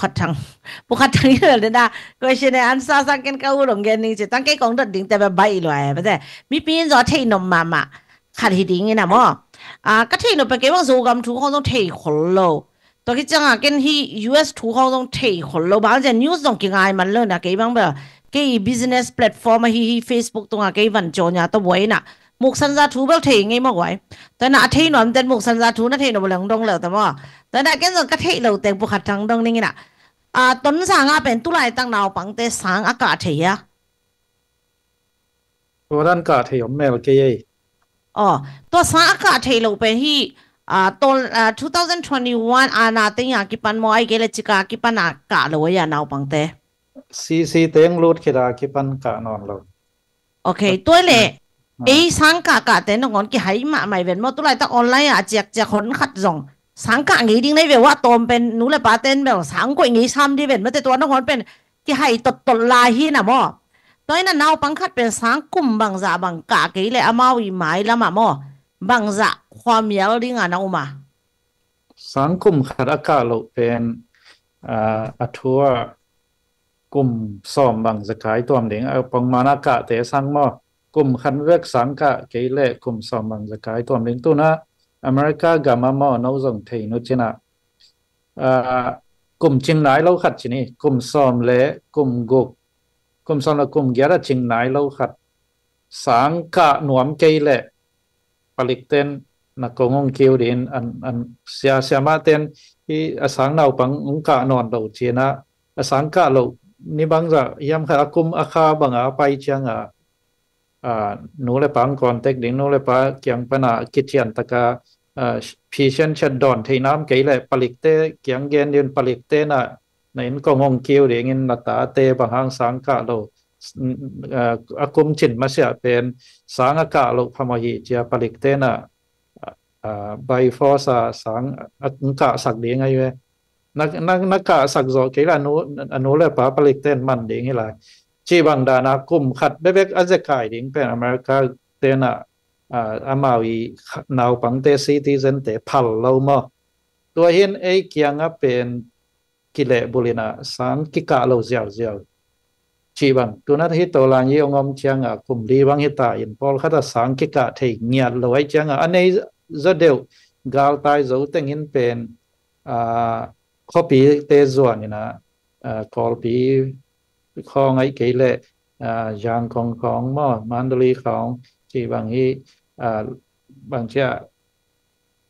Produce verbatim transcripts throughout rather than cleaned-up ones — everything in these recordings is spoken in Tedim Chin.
Khat thang, pu khat thang i lel dena, question and answer sang ken ka u long gen ning ci tang kei kong dot ding te ba bai lua e ba te. Mipi in zo thei nom mama khat hi ding in a mo. A, ka thei nom pe kei bang Zogam thu khong zong thei khol lo. Tua ki changa ken hi U S thu khong zong thei khol lo. Bang zia news zong ki ngai man lo na kei bang bel. Kei business platform a hi hi Facebook tunga kei van cho nya to buai na. Muksan za thu bel thei ngei mo guai. Tua na a thei nuam ten muksan za thu na thei nuam leng dong leu ta mo. Tua na ken zong ka thei lo teng pu khat thang dong ning in a. A, ton sang a pen tulai tang naupang te sang a kah thei a. Tua dan kah thei om mel kei ei. Aw, tua sang a kah thei lo pen hi, a, tol, a, two thousand twenty-one a na te nga kipan mo ai kei le cika kipan a kah lo ai a naupang te. C C teng lut khit a kipan kah nawn lo. Ok, tua le, ei sang kah kah te nangon ki hai mah mai ven mo tulai tak online a ciak ciak hon khat zong. Sang kah ngei ding nei ve wa tom pen nu le pa ten bel sang koi ngei sam di ven mo te tua nangon pen ki hai tot tot lai hi na mo. Tua ina naupang khat pen sang kum bangza bang kah kei le amau i mai lama mo. Bangza khua mial ding a na uma. Sang kum khat a kah lo pen, a, a thu a kum sawm bang zakai tuam ding, a pongman a kah te sang maw. Kum khan vek sang kah kei le kum sawm bang zakai tuam ding tuna America gam a maw no zong thei nu cina. A, kum cing nai lo khat cini, kum sawm le kum guk, kum sawm le kum giat a cing nai lo khat sang kah nuam kei le palik ten na kong ong kiu din an, an sia, siama ten hi a sang naupang ong kah nawn lo cina a sang kah lo ni bangza hiam khat a kum a kha banga a pai cianga, a, nu le pa ong contact ding nu le pa kiang pana kician taka, a, phisian chat dawn thei nam kei le palik te kiang gen din palik te na na in kong ong kiu dingin na ta te bang hang sang kah lo, a, a kum cin masia pen sang a kah lo phamo hi cia palik te na, a, by force a sang a, a kah sak ding ai ve. Na, na, na kah sak zo kei la nu, a nu le pa palik ten man ding hi lai. Ci bang dana kum khat bebek a zekai ding pen America te na, a, amau i naupang te citizen te phal lo mo. Tua hin ei kianga pen kileh bulina sang kikah lo ziauziau. Ci bang, tuna hi tolan yi ong om cianga kum li bang hita in pawl khata sang kikah thei ngiat lo ai cianga a nei zo deuh galtai zo tengin pen, a, khopi te zuan ina, a, Kawlpi khawng ai kei le, a, Zangkong khawng maw, Mandalay khawng, ci bang hi, a, bang cia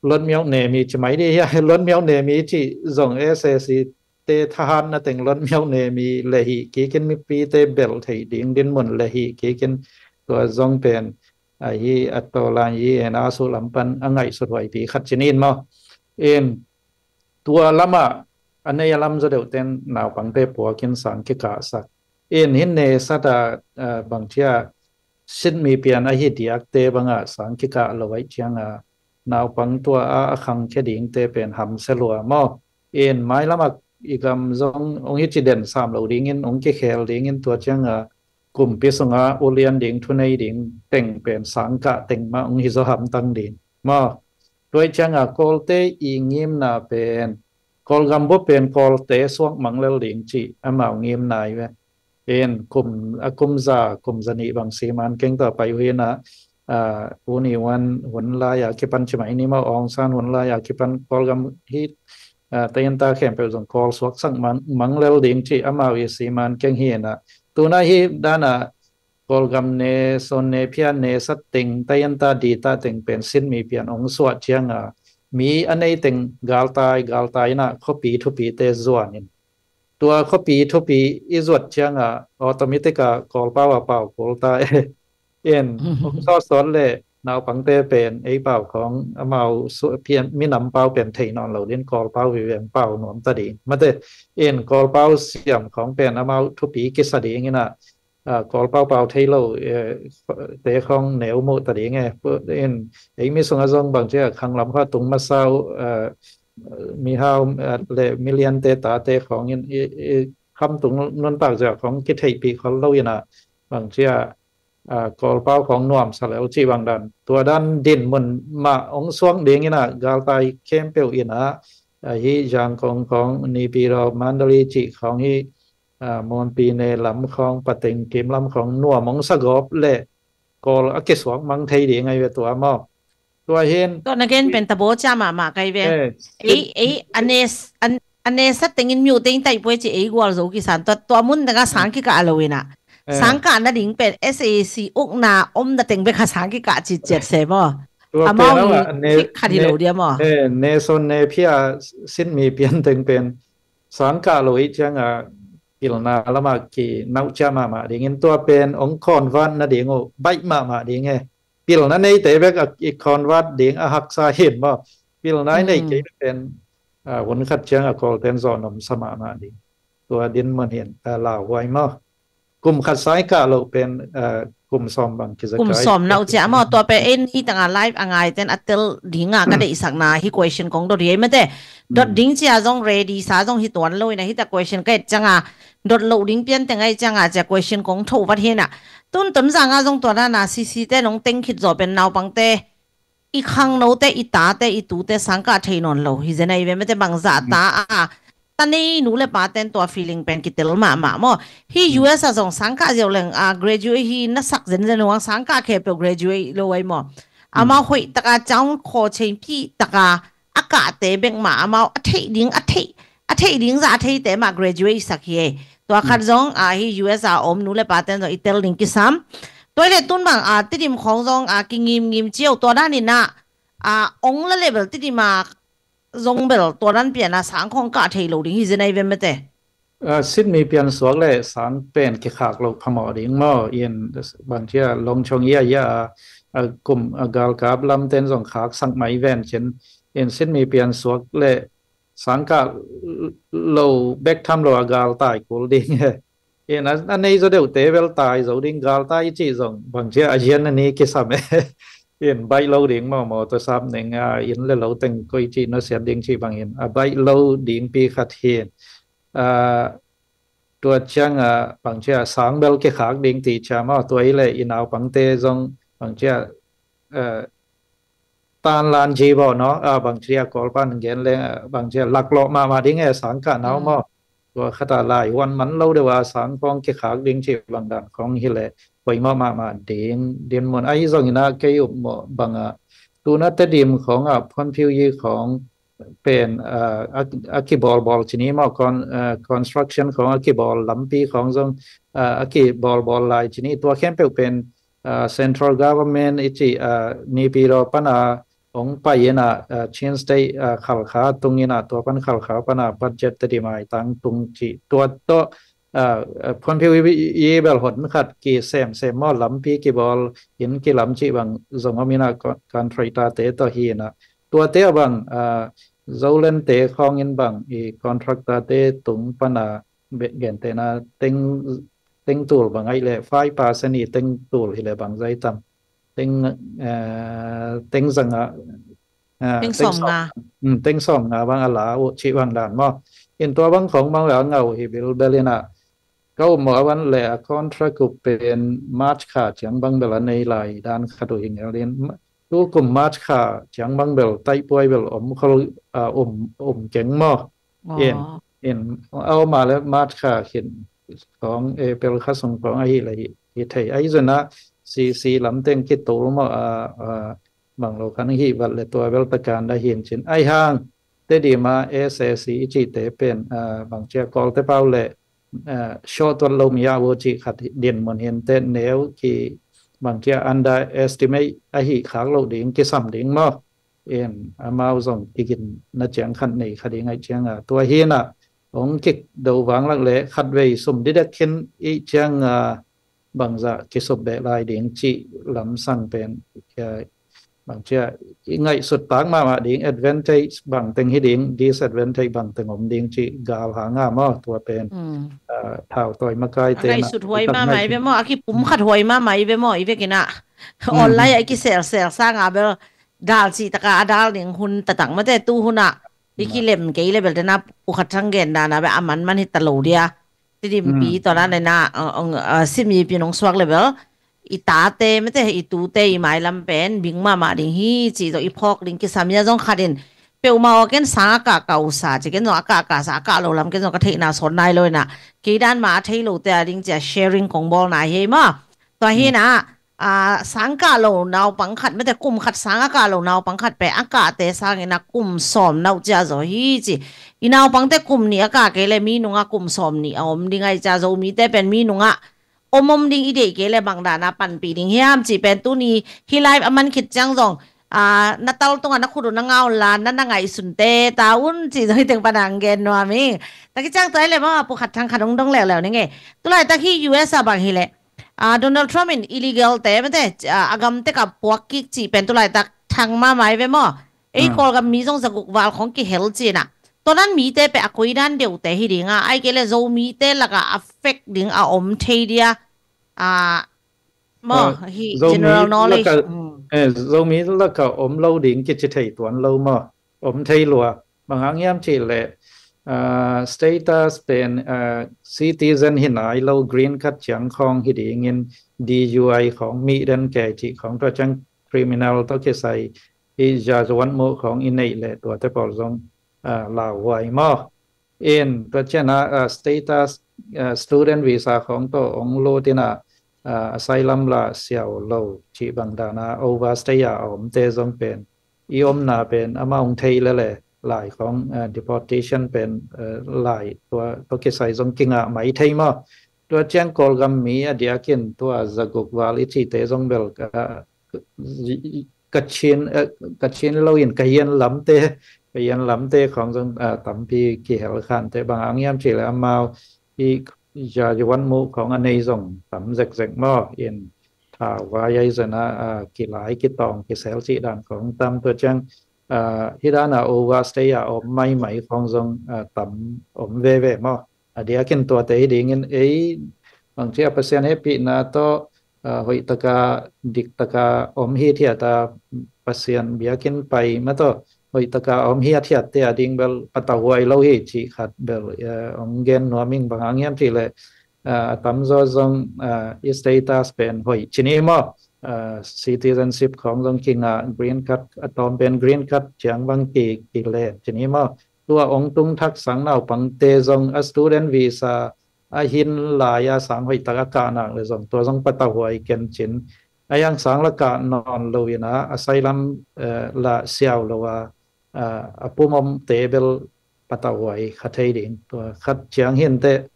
Luan Myok Nemi ci mai di hia, Luan Myok Nemi ci zong S A C te thahat na teng Luan Myok Nemi le hi kikin mipi te bel thei ding din mun le hi kikin tua zong pen a hi a tolan yi en a su lam pan a ngaihsut huai pi khat cinin maw. In tua lama a nei a lam zaw deuh ten naupang te puakin sang kikah sak. In hin ne sata, a, bang cia sit mi pian a hi diak te banga sang kikah lo ai cianga naupang tua a, a khang khia ding te pen ham se lua maw. In mai lama i gam zong ong hi ci den sam lo dingin ong kikhel dingin tua cianga kumpi sunga ulian ding thunei ding teng pen sang kah teng ma ong hi zaw ham tang ding maw. Tua ai cianga Kawlte i ngimna pen Kawlgam bup pen Kawlte suak mang lel ding ci amau ngimna i ve. Pen kum, a kum za, kum za nih bang siman keng ta pai uh hi na, a, uni wan hun lai a kipan ci mai ni maw Aung San hun lai a kipan Kawlgam hi, a, tayin ta khempeuh zong Kawl suak sak mang, mang lel ding ci amau i siman keng hi na. Tuna hi dana Kawlgam ne, son ne, phian ne, sat teng, tayin ta di ta teng pen sin mi pian ong suah cianga mi a nei teng galtai, galtai na khopi thupi te zuan in. Tua khopi thupi i zuat cianga automatic a Kawlpau a pau kul ta e. In, ong sawt sawt le naupang te pen ei pau khawng amau su, pian, minam pau pen thei nawn lo din Kawlpau viveng pau nuam ta ding. Mate, in Kawlpau siam khawng pen amau thupi kisa ding ina, a, Kawlpau pau thei lo, e, te khawng neu muh ta ding e. In, ei mi sunga zong bang cia khang lam kha tung masa uh, a, mihau, a, le milian te ta te khawng in i, i kham tung nuntak zia khawng kitheihpih khol lo ina bang cia, a, Kawlpau khawng nuam sa leu ci bang dan. Tua dan din mun mah ong suak ding ina galtai khempeuh ina ahi Zangkong khawng, Naypyidaw, Mandalay cih khawng hi, a, Mon Pyine lam khawng, Pateng Kim lam khawng nuam hong sa gawp leh Kawl a kisuak mang thei ding ahi ve tua maw. Tua hin tua na gen pen tabaw cia mahmah kai ve. Ei, ei, a nes, a, a nesa tengin mute in taih puai ci ei gual zo kisan tua, tua mun tengah sang kikah lo inah. Sang kah nading pen S A C ukna omna teng bek kha sang kikah ciciat se maw. Tua amau pen hi a ne, fik khat hi lo ne, dia maw. Ne, ne son ne phia sinmi pian teng pen sang kah lo ih cianga pilna lamah kinauh cia mahmah dingin tua pen ong convert nading uh baih mahmah ding he. Pilna neite bek a i convert ding a haksa hin maw. Pilna i nei kei pen, a, hun khat ciang a Kawlten zawh nuam sa mahmah ding. Tua dinmun hin, a, lauhuai maw. Kum khat sai kah loh pen, a, kum sawm bang kiza kai. Kum sawm nauh cia maw, tua pen en hi tanga live a ngaiten a tel dinga ka deihsakna hi question kong dot hi ei mate. Dot ding cia zong ready sa zong hi tuan lo ina hita question ka et cianga dot loh ding pian teng ai cianga cia question kong tho vat hina. Tun tun zanga zong tua dana C C te nong teng khit zaw pen naupangte i khangnote, i tate, i tute sangkah thei nawn lo hi zen ai ve mate bangzah ta a. Ta nei nu le paten tua feeling pen kitel mahmah maw. Hi U S a zong sangkah ziau leng a graduate hi na sak zenzen huang sangkah khepeuh graduate lo ai maw. Amau hoih taka caung khaw cheipih taka a kahte bek mah amau a theih ding, a theih, a theih ding zah a theite mah graduate sak hi ei. Tua khat zong a hi U S a om nu le paten zong i tel ding kisam. Tua i le tun bang a Tedim khawng zong a kingimngim ciau tua daninah a ong la level Tedim a zong bel tua dan piana sang khawng kah thei lo ding hi zenai ve mate. A, sinmi piansuak le sang pen kikhak loh phamawh ding maw? In bangcia longchong ia ia a, a kum a galkap lamten zong khak sak mai ven cin. In sinmi piansuak le sang kah lo bek tham lo a galtai kul ding he. In a, a nei zaw deuhte bel tai zo ding galtai i cih zong bangcia a zian a ni kisam e. In baih lo ding maw, mawtaw sap ning a, inn le lo teng koi cih nusiat ding cih bangin a baih lo ding pi khat hin. A, tua ciang a bangcia sang bel kikhak ding ti cia maw, tua i le i naupangte zong bangcia, a, tanlan ji baw no, a, bangcia Kawlpan gen leng, a, bangcia laklawh mahmah ding e sang kah nau maw. Tua khata lai huan man lo deuh a sang khawng kikhak ding cih bang dan khawng hi le poimawh mahmah ding dinmun ahi zongin a kei upmawh banga tuna Tedim khawng a phuanphiu yi khawng pen, a, a, a kibawlbawl cini maw con-, a, construction khawng a kibawl lampi khawng zong, a, a kibawlbawl lai cini tua khempeuh pen, a, central government i cih, a, Naypyidaw pana hong pai ina, a, Chin State, a, Khalkha tung ina tua pan Khalkha pana budget Tedim a i tang tung cih tua tawh, a, a, phuanphiu i, i, i bel hon khat kisemsem maw lampi kibawl inn kilam cih bang zong om ina con-, contractor te tawh hi ina. Tuate a bang, a, Zolente khawngin bang i contractor te tung pana be-, gentena teng, teng tul bang ai le five percent i teng tul hi le bang zai tam. Teng, a, teng zanga, a, teng sawm nga. Mm, teng sawm nga bang a la uh cih bang dan maw. In tua bang khawng bang le a ngau hi bilbel ina. Ka upmawh a van le a contract uh pen March kha ciang bang bel a nei lai dan khat uh hi ngel in. Tu kum March kha ciang bang bel taihpuai bel om khol, a, um, um keng maw. In, in, a om a le March kha khin khawng April kha sung khawng ahi le hi, hi thei. Ahi zona C C lam teng kitul maw a, a, bang lo khan hi vat le tua bel takan da hin cin. Ahi hang, Tedim a S A C i cihte pen, a, bangcia Kawlte pau le, a, short tuat lo mi a vo cih khat dinmun hin te neu ki bangcia underestimate ahi khak lo ding kisam ding maw. In amau zong kigin na ciang khat nei kha ding ai cianga. Tua hina hong kik do vang lak le khat vei sum didek khin i cianga bangzah kisup beh lai ding cih lamsang pen, a, bangcia i ngaihsut tak mahmah ding advantage bang teng hi ding disadvantage bang teng om ding cih gal hanga maw tua pen, a, thau tawi makai te a ngaihsut huai mahmah i ve maw, a kipum khat huai mahmah i ve maw, i vekinah online a i kiselsel sanga bel dal cih taka a dal ding hun tatak mate tu hunah i kilem kei le bel tena u khat thang gen dana bel a manman hi ta lo dia. Tidimpi tua dan le na, a, a, a, simipi nong suak le bel i tate mate i tute i mailam pen bing mahmah ding hi cih zong i phawk ding kisam ia zong khatin peuhmah aw ken sang a kah kah uh sa ci, ken zong a kah kah sa, a kah lo lam ken zong ka theihna sawt nai lo inah, kei dan mah a thei lote a ding cia sharing kong bawlna hi ei maw. Tua hi inah sang kah lo naupang khat, mate kum khat sang a kah lo naupang khat pen a kahte sangin a kum sawm nauh cia zaw hi ci. I naupangte kum nih a kah kei le mi nungah kum sawm nih a om ding ahi cia, Zomite pen mi nungah om om ding i deih kei le bang dana panpih ding hiam cih pen tuni hih live a man khit ciang zong na tal tungah na khut uh na ngau la na na ngaihsunte ta un cih zong hi teng pana ang gen nuam ing. Taki ciang tua hi le maw, pu khat thang khat hong dong leuleu ning e. Tulaitak hi U S ah bang hi le Donald Trump in illegal te mate a gamte ka puak kik cih pen tulaitak thang mahmah hi ve maw. Ei Kawlgam mi zong zaguk val khong kihel cina. Tua nan mite pe a koi dan deute hi dinga, ai kei le Zomite laka a fek ding a om thei dia. Maw, hi general knowledge. Zomi laka om lo ding kici thei tuan lo maw. Om thei lua. Bang hang hiam cih le status pen citizen hi nai lo, green card ciang khawng hi dingin D U I khawng mih den kei cih khawng tua ciang criminal tawh kisai i jazuan muh khawng i neih le tuate pawl zong lauhuai maw. In tua ciana status student visa khawng tawh ong lut ina asylum la siau lo cih bang dana overstay a a omte zong pen i omna pen amah ong thei lele lai khawng deportation pen lai tua tawh kisai zong kingah mai thei maw. Tua ciang Kawlgam mi a diakin tua zaguk val i cihte zong bel ka chin ka chin lo in ka hian lamte ka hian lamte khawng zong tampi kihel khante bang ang hiam cih le amau i jazuan muh khawng a nei zong tam zekzek maw. In tha vai ai zena kilai kitawng kisel cih dan khawng tam tua ciang hi dana overstay a om maimai khawng zong tam om veve maw. A diakin tuate hi dingin ei bangci a Pasian hehpihna tawh hoih taka dik taka om hithiata Pasian biakinn pai ma tawh hoih taka om hithiatte a ding bel patauhuai lo hi cih khat bel ong gen nuam ing. Bang hang hiam cih le a tamzaw zong i status pen hoih cini maw. Citizenship khawng zong kingah, green card a tawm pen green card ciang bang ki kilen cini maw. Tua ong tung thak sang naupangte zong a student visa a hin lai a sang hoih tak a kah nak le zong tua zong patauhuai ken cin. A yang sang la kah nawn lo ina asylum la siau lo a a pum omte bel patauhuai kha thei ding. Tua khat ciang hinte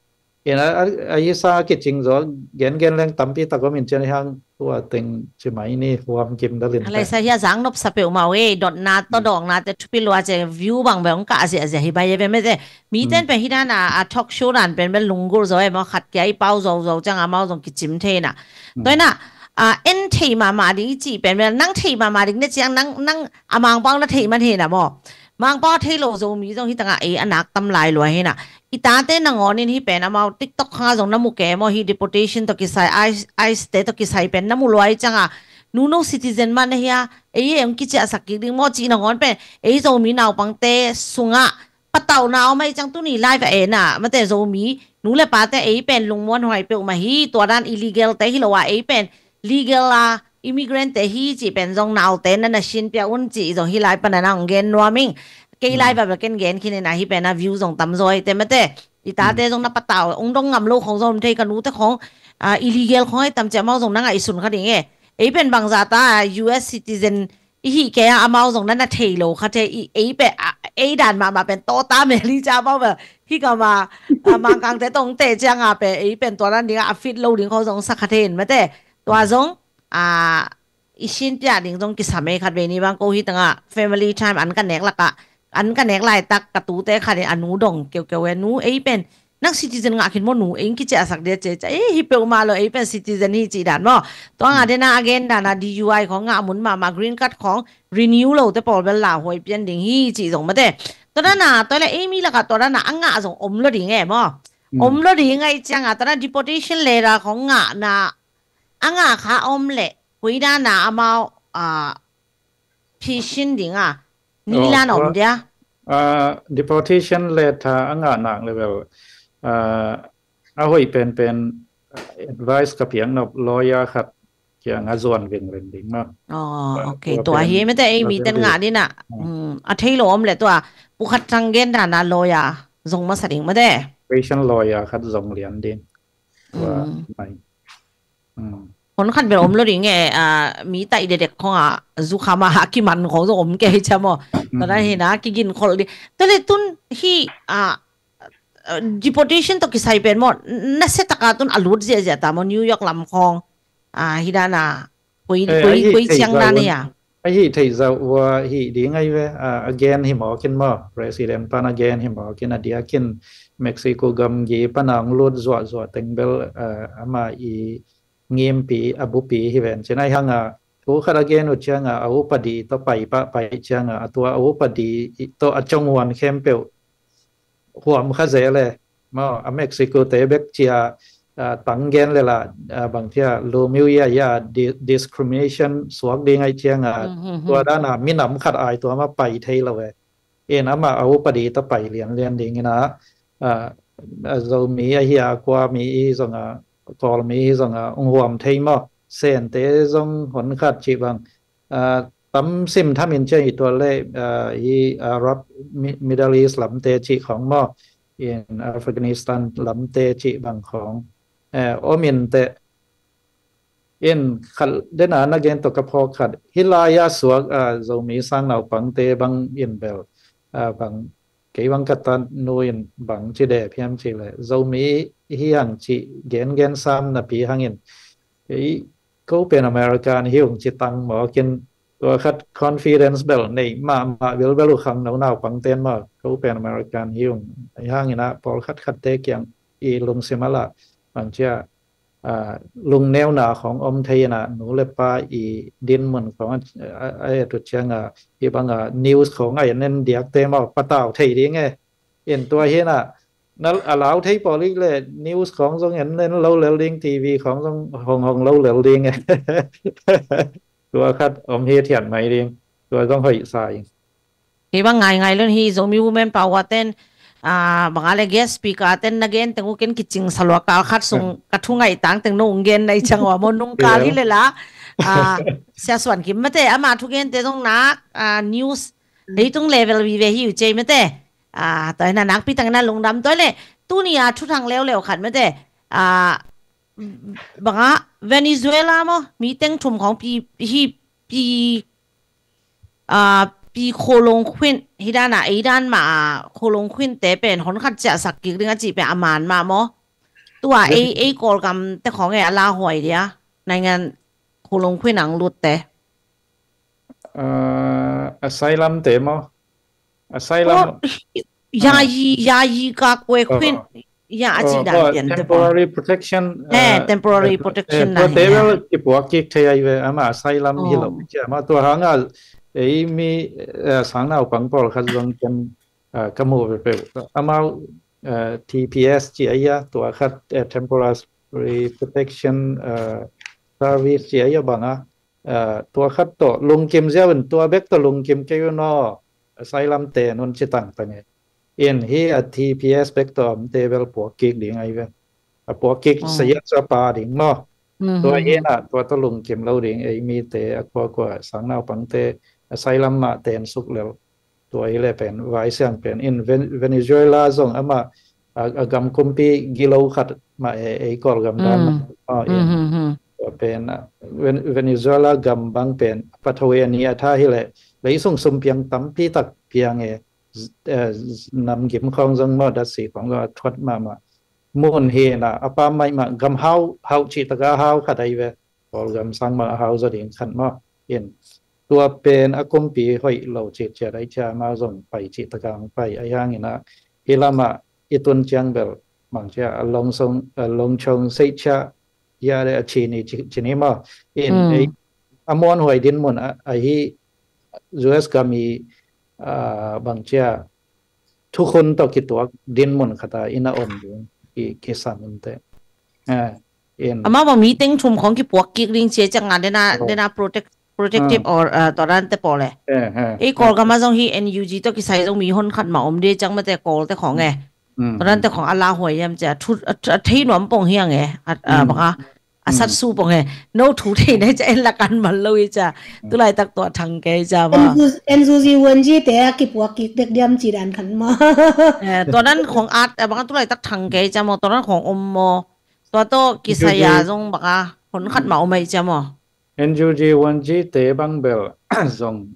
ina a isa kicing zaw gengen leng tampi tak om in cian hang tua teng cimai ni huam kim dalin. Alai sa hia zang nop sa peuh mau e, dotna to dawkna te thupi lua ce view bang bel ong kah ziahziah hi bai e ve mete. Miten pen hi dana a talk show dan pen bel lunggulh zaw e maw, khat kia i pau zawzaw ciang amau zong kicim thei na. Tua ina a en thei mahmah ding i cih pen bel nang thei mahmah ding ne ciang nang nang a mangpau na thei man hi na maw. Mangpau a thei lo Zomi zong hi tangah ei a nak tam lai lua hi na. I tate nangawn in hi pen amau TikTok khanga zong na mu ke maw, hi deportation tawh kisai, ICE, ICE te tawh kisai pen na mu luai cianga nu no citizen mah na hia, ei ei ong kiciahsak kik ding maw cih nangawn pen ei Zomi naupangte sungah patauhna om ahi ciang tuni live a ena mate Zomi nu le pate ei pen lungmuan huai peuhmah hi. Tua dan illegal te hi lo a ei pen legal a immigrant te hi cih pen zong naute na na sinpia un cih zong hi lai pana na ong gen nuam ing. Kei lai va bel ken gen khin ina hi pen a view zong tam zaw hi te mate. I tate zong na patau ong dong ngam lo khong zong thei ka nute khong illegal khong ahi tam ciah mau zong na ngaihsun kha ding e. Ei pen bangza ta US citizen i hih kei a amau zong na na thei lo kha thei i ei pen ei dan mahmah pen tawta mel hi ca amau bel hi kama Mangkangte tong te cianga pen ei pen tua dan dinga a fit lo ding khong zong sa kha thei in mate. Tua zong a i sinpia ding zong kisam ei khat vei ni bang ko hi tanga family time an ka nek laka an ka nek laitak ka tute khat in a nu dong keukeu e nu ei pen nang citizen ngah khin maw nu ei ong kiciahsak dia ce ca ei hi peuhmah lo ei pen citizen hi cih dan maw. Tua nga dena a gen dana DUI khong ngah mun mahmah green card khong renew lo te pawl bel lauhuai pian ding hi cih zong mate. Tua dana tua le ei mi laka tua dana a ngah zong om lo ding e maw. Om lo ding ahi cianga tua dana deportation letter khong ngahna a ngah kha om le koi dana amau a phisin dinga nilan om dia. Deportation letter a ngah nak le bel a hoih penpen advice ka piak nop lawyer khat Piang a zuan vingring ding maw. Oh, okay. Tua hi mete ei miten ngah dina. A thei lo om le tua pukhat tang gen dana lawyer zong masa ding mete. Patient lawyer khat zong lian ding. Tua mai. Hon khat bel om lo ding e, mi tai dedek khong a zu khama ha kiman khong zong om ke hi cha maw. Tua dan hi na kigin khol ding. Tua le tun hi a deportation to kisai pen maw, na se taka tun a lut ziazia ta maw, New York lam khong. Hi dana koi koi koi chiang na ne ya. A hi thei zau wa hi ding ai ve. A gen hi maw kin maw, president pan a gen hi maw kin a diakin Mexico gam gi pan ang lut zuah zuah teng bel ama i ngimpi a bupi hi ven chin ai hanga. Thu khat a gen uh chianga a upadi to pai pa pai chianga a tua a upadi to a chong wan khempeuh huam kha ze le maw, a Mexico te bek chia tang gen le la bang thia lu miu ya ya discrimination suak ding ai chianga tua dana minam khat ai tua ma pai thei lo ve. In ama a upadi ta pai lian lian ding ina Zomi a hi a kua mi i zonga Kawl mi i zonga ung huam thei maw, Sente zong hon khat chi bang tam sim thamin chia hi tua le hi Arab Middle East lamte chi khong maw, in Afghanistan lamte chi bang khong omin te in khat dena na gen to ka phawk khat hi lai a suak Zomi sang naupangte bang in bel bang kei bang ka tan nu in bang chi de phiam chi le Zomi hi hang chi gen gen sam na pi hangin ei ko pen American hi ung chi tang maw kin tua khat confidence bel nei ma ma bel bel u khang no naupang ten maw ko pen American hi ung ai hangina pawl khat khat te kiang i lungsim ala bang chia lungneuna khong om thei ina nu le pa i dinmun khong a etu chianga hi banga news khong a nen diak te maw patau thei ding e. In tua hi na a lau thei pawlik le news khong zong en nen lo lel ding, TV khong zong hong hong lo lel ding e. Tua khat om hi thian mai ding. Tua zong hoih sa ing. Kei bang ngai ngai lon hi Zomi Women Power ten banga le guest speaker ten na gen teng uken kicing salua kal khat sung ka thu ngai tang teng no ung gen nai chang wa mo nung kal hi le la. Sia suan kim mate ama thu gen te zong nak news leitung level vive hi u chei mate. Toi na nakpi tang na lungdam toi le tuni a thu thang leu leu khat mate. Banga Venezuela mo mi teng thum khong pi hi pi pi kholong khuin hi dana ei dan ma a kholong khuin te pen hon khat chia sak kik ding a chi pen a man ma mo. Tua ei ei Kawlgam te khong e a la huai dia naingan kholong khuin ang lut te. Asylum te mo. Asylum. Yayi yayi ka kwe khuin. Ya a chi dan pian te temporary protection. Temporary protection na. Tua te bel kipuak kik thei ai ve ama asylum hi lo. Chia ma tua hanga ei mi sang naupang pawl khat zong ken ka mu ve pe amau TPS chi ai a tua khat temporary protection service chi ai a banga tua khat to lungkim ziau in tua bek to lungkim kei u no asylum te nun chi tang tang e. In hi a TPS bek to om te bel puak kik ding ai ve. A puak kik saya sa pa ding mo. Tua hi na tua to lungkim lo ding ei mi te a kua kua sang naupang te asylum ma ten suk lel. Tua hi le pen vai siang pen in Venezuela zong ama a gam kumpi gilo khat ma e ei Kawlgam dan ma in tua pen Venezuela gam bang pen pathawi a ni a tha hi le lei sung sum piang tampi tak piang e. Nam gim khong zong maw datsi khong zong a thuat mahmah. Mun hi na a pam maimah gam hau hau cih taka hau khat ai ve. Kawlgam sang mah a hau zaw ding khat maw. In tua pen a kumpi hoih lo cih ciat ai cia amau zong pai cih taka ang pai ai hangin a hi lamah i tun ciang bel mang cia a long song a long chong seih cia ya le a ci ni ci ni maw. In a muan huai din mun a hi US gam i bang cia thukhun tawh kituak dinmun khata ina om ding kisam inte. Amau bang mi teng thum khong kipuak kik ding cia cak nga dena dena protect protective or tawdan te paw le. Ei Kawlgam a zong hi NUG tawh kisai zong mi hon khat ma om de cak mate Kawl te khong e. Tawdan te khong a la huai yam cia thu a thei nuam pong hiang e. Banga A sat su pong he. No thu thei nai ca en la kan man lo i ca. Tulaitak tua thang kei ca ma. N G O G one G te a kipuak kik dek diam ci dan khan ma. Tua nan khong at a bang tulaitak thang kei ca maw, tua nan khong om maw. Tua tawh kisaya zong baka hon khat ma om ai ca maw. N G O G one G te bang bel zong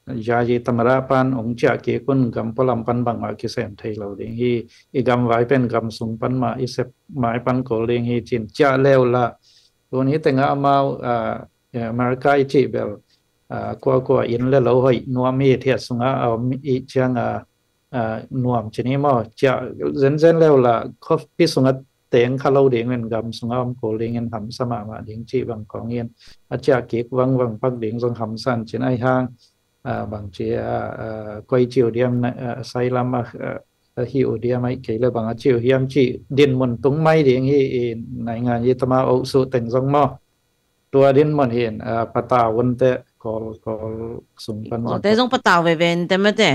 yayi tamada pan ong ciah kik un, gam pualam pan bangmah kisem thei lo ding hi. I gam vai pen gam sung pan mah i sep mai pan kol ding hi cin ciah leu la. Tun hi tengah amau America i cih bel kuakua inn le lo hoih nuam hi, thiat sungah a om i cianga nuam cin hi maw. Ciah zenzen leu la khuapi sungah teng kha lo ding in gam sungah om kul ding in hamsa mahmah ding cih bang kong in a ciah kik vangvang pak ding zong hamsan cin ai hang bang ci a koi ciu diam asylum a hi uh diam ai kei le bang a ciu hiam cih dinmun tung mai ding hi. I naingan i tama oh suh teng zong maw. Tua dinmun hin patau un te kol kol sung pan maw. Te zong patau veve in te mate.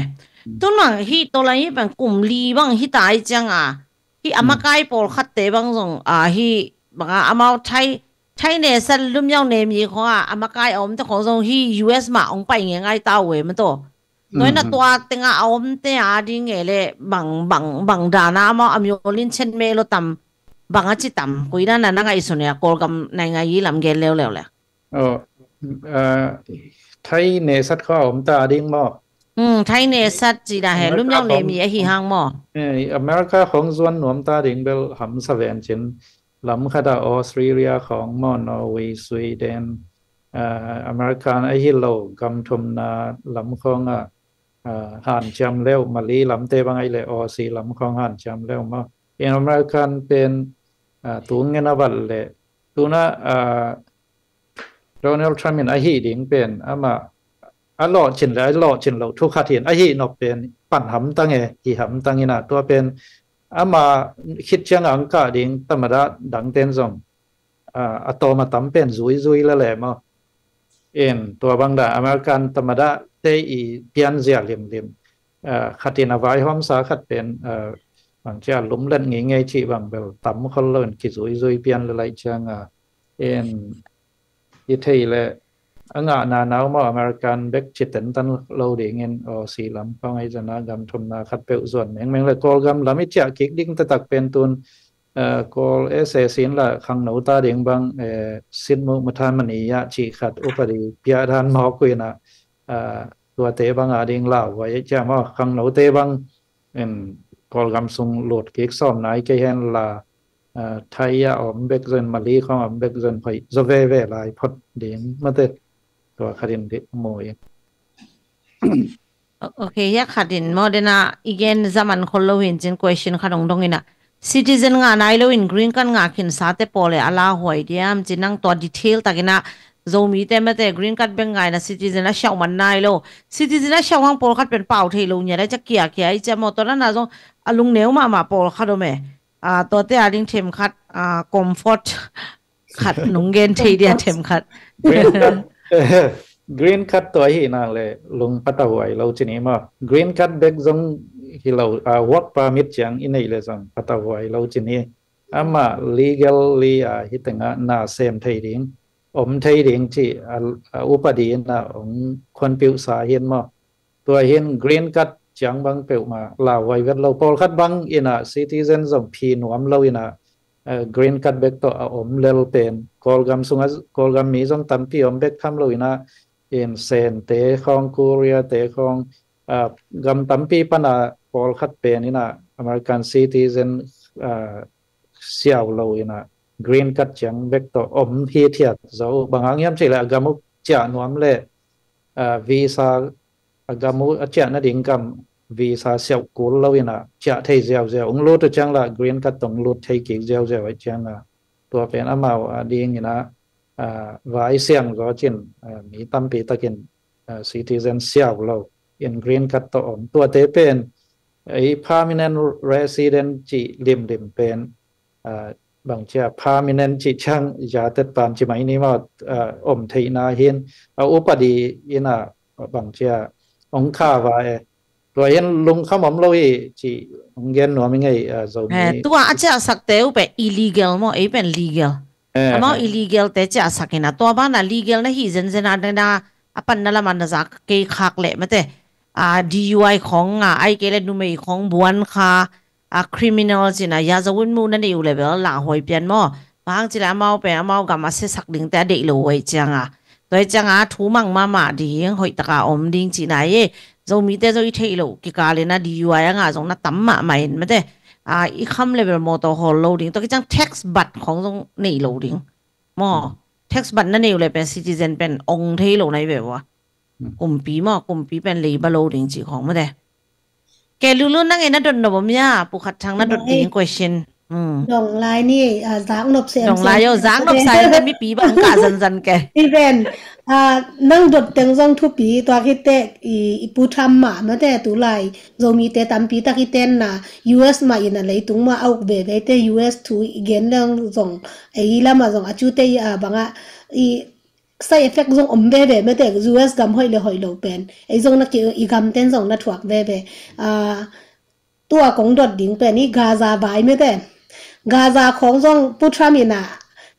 Tun bang hi tolai hi bang kum li bang hi tai cianga hi a makai pawlkhatte bang zong hi banga amau Thai Thai nesat lumyau nemi khonga a makai a omte khong zong hi U S mah ong pai ngengai ta uh e mataw. Toina tua tenga a omte a ding e le bang bang bang dana amau a miolin chet me lo tam bang a ci tam kuina na na ngaihsun e a Kawlgam naingai i lam gen leuleu le. Thai nesat kho a omta a ding maw. Thai nesat ci da he lumyau nemi a hi hang maw. America khong zuan nuamta ding bel hamsa ven cin lam khata Australia khong maw, Norway, Sweden, American a hi lo gam thumna lam khong a hanciam leu, Mali lamte bang ai le Aussie lam khong hanciam leu maw. In American pen tung ngen a vat le tuna Donald Trump in a hi ding pen ama a lawh cin le a lawh cin lo thu khat hin a hi nop pen pan hamtang e, hi hamtang ina tua pen ama khit ciang ang kah ding tamada dangten zong a tawm a tam pen zuizui la le maw. In tua bang da American tamada te i pianzia limlim khat in a vaihawmsa khat pen bang cia lumlet ngeingei cih bang bel tam khol lo in kizuizui pian le laih cianga in i thei le a ngahna nau maw American bek ci tentan lo dingin Aussie lam khong ai zana gam thumna khat peuh zuan mengmeng le Kawlgam lam i ciah kik ding taktak pen tun Kawl S A C in la khangno ta ding bang Sinmu Mathamani ya cih khat upadi piah dan mawk uh ina tuate bang a ding lau vai cia maw khangnote bang in Kawlgam sung lut kik sawm nai kei hen la Thai a om bek zon Mali khong om bek zon hoih zo veve lai phot ding mate tua khatin dih mu in. Ok, hiah khatin maw dena i gen zaman khol lo hin cin question khat ong dong ina citizen ngah nai lo in green card ngah khin sate pawl e a lauhuai diam cin nang tua detail takina Zomite mate green card bek ngaina citizen a siauh man nai lo. Citizen a siauh hang pawlkhat pen pau thei lo nia lai ca kia kia i cia maw tua nana zong a lungneu mahmah pawlkhat om e. Tuate a ding themkhat comfort khat nung gen thei dia themkhat. Green card tua hi nang le lung patahuai lo cini maw. Green card bek zong hi lo work permit ciang i neih le zong patahuai lo cini. Amah legally a hi tengah na sem thei ding om thei ding ci a upadi in a ong khuanpiuhsa hin maw. Tua hin green card ciang bang peuhmah lauhuai vet lo pawlkhat bang in a citizen zong phi nuam lo in a green card bek tawh a om lel pen Kawlgam sungah Kawlgam mi zong tampi om bek tham lo in a in Sente khawng Korea te khawng gam tampi pana pawlkhat pen in a American citizen siau lo in a green card ciang bek tawh om hi thiat zo bang hang hiam cih le a gam uh ciah nuam le visa a gam uh a ciah nading gam visa siauh kul lo in a ciah thei ziauziau ung lut uh ciang la green card tong lut thei kik ziauziau a ciang a tua pen amau a ding in a vai siang zaw cin mi tampi takin citizen siau lo in green card tawh om tuate pen ei permanent resident cih limlim pen bang cia permanent cih ciang yatet pan ci mai ni maw om theihna hin a upadi in a bang cia ong kha va e tua hin lungkham om lo hi ci ong gen nuam i ngei Zomi. Tua a ciah sakte uh pen illegal maw ei pen legal. Amau illegal te ciah sak in a, tua banah legal na hi zenzen a, na, na, a panna lamah na zak kei khak leh mate, a, D U I khawng a, ai kei leh numei khawng buan kha, a, criminal cih a, ya zo un mu na neih uh leh bel lah huai pian maw. Bang hang cih leh amau pen amau gam a siasak dingte a deih lo huai ciang a, tua hi ciang a thu mang mahmah ding, hoih taka om ding cihna hi. Zomite zong i theih loh kikal in a D U I a ngah zong na tam mahmah in mate, a, i kham leh bel mawtaw hawl lo ding, tua hi ciang tax bat khawng zong neih lo ding maw. Tax bat na neih uh leh pen citizen pen ong thei lo na hi ve ua. Kumpi maw, kumpi pen lei ba lo ding cih khawng mate. Ke Lulu, nang in a dot nop om hia? Pu Khat Thang na dot ding question. Dong lai ni, a, zak nop sem sem. Dong lai o, zak nop sem sem, mipi bang ka zanzan ke. Even, a, nang dot teng zong thupi, tua khit teh i, i Pu Trump mah mate, tu lai Zomite tampi tak i tenna U S mah in a leitung mah a uk veve te, U S thu i gen leng zong ei lamah zong a cute i, a, bangah i side effect zong om veve mate, U S gam hoih le hoih lo pen ei zong na ki, i gam ten zong na thuak veve. A, tua kong dot ding pen i Gaza vai mate. Gaza khawng zong Pu Trump in a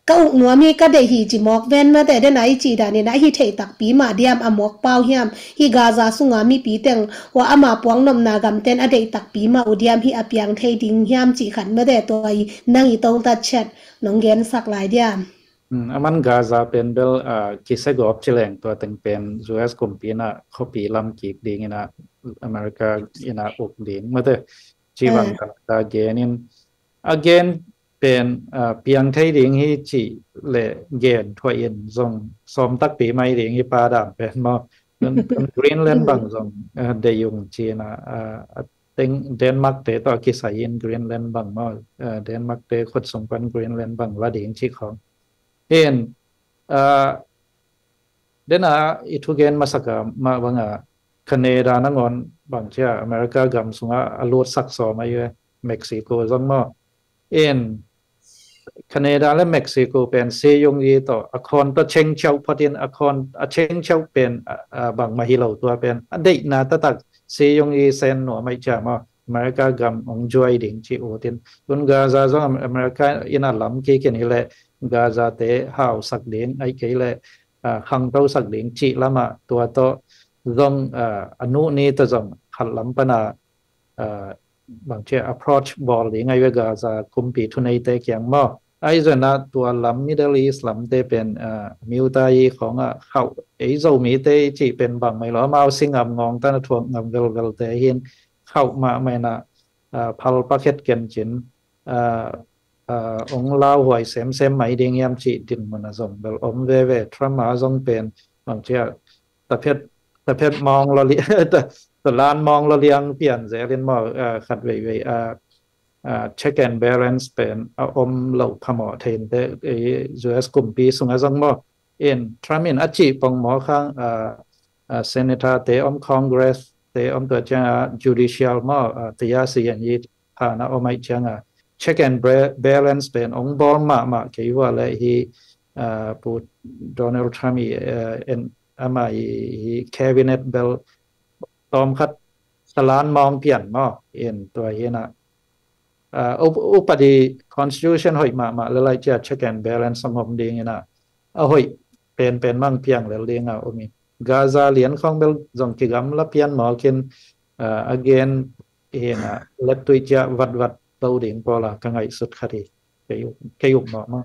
ka uk nuam hi, ka deih hi ci mawk ven mate, den a i cih dan in a hi thei takpi mah diam, a mawk pau hiam? Hi Gaza sunga mipi teng hua ama puang nopna gam ten a deih takpi mah uh diam, hi a piang thei ding hiam cih khat mate, tua i nang i tongtat chet nong gensak lai diam? Hmm, a man Gaza pen bel, a, kisia gawp ci leng tua teng pen U S kumpi in a khuapi lam kik ding in a, America in a uk ding mate, ci bang ka gen in, a gen pen, a, piang thei ding hi cih leh gen thuah in zong sawm takpi mai ding hi, pa dam pen maw. Greenland bang zong, a, deih ung ci in a, a, a teng Denmark te tawh kisai in Greenland bang maw, a, Denmark te khut sung pan Greenland bang la ding cih khawng. In, a, den a i thugen masak a mah bang a, Canada nangawn bang ci a, America gam sungah a lutsak sawm a i, Mexico zong maw. In, Canada le Mexico pen Seyong i tawh a khawn tawh chengchiau phot in, a khawn a chengchiau pen, a, a, bangmah hi lo, tua pen a deihna taktak Seyong i sen nuam a i ci a maw. America gam ong juai ding ci ut in. Tun Gaza zong Am-, America in a lam kik in hi leh, Gaza te hausak ding, ai kei leh, a, khangtosak ding cih lamah tua tawh zong, a, a nuh ni tawh zong khat lam pan a, a, bang ci a approach bawl ding a i ve Gaza kumpi thuneite kiang maw. Ai zong a tua lam Middle East lamte pen, a, miuta i khawng a khauh, ei Zomite i cih pen bangmah hi lo, amau si ngam ngawng tan a thuak ngam velvelte hin khauh mahmah in a, a, phal pakhet ken cin, a, a, ong lauhuai semsem mai ding hiam cih dinmun a zong bel om veve. Trump a zong pen bang ci a, taphet, taphet mawng lawli-, ta, talan mawng lawliang pian zel in maw, a, khat veivei, a, a, check and balance pen a om lo phamawh thei in teh, e, U S kumpi sungah zong maw. In Trump in a cih pongmawk hang, a, a, senator te om, Congress te om, tua ciang a judicial maw, a, tia si yan i phan a om a i ciang a check and ba-, balance pen ong bawl mahmah kei ua leh hi, a, Pu Donald Trump i, a, en, ama i, i cabinet bel tawm khat talan mawng pian maw. In tua hi in a, a, up-, upadi constitution hoih mahmah lel a i ci a check and balance a om ding in a, a hoih penpen mang piang lel ding a om in. Gaza lian khawng bel zong kigamla pian mawk in, a, a gen hi in a, lettui ciah vatvat to ding pawl a ka ngaihsut khat hi. Kei uk, kei uk mawk maw.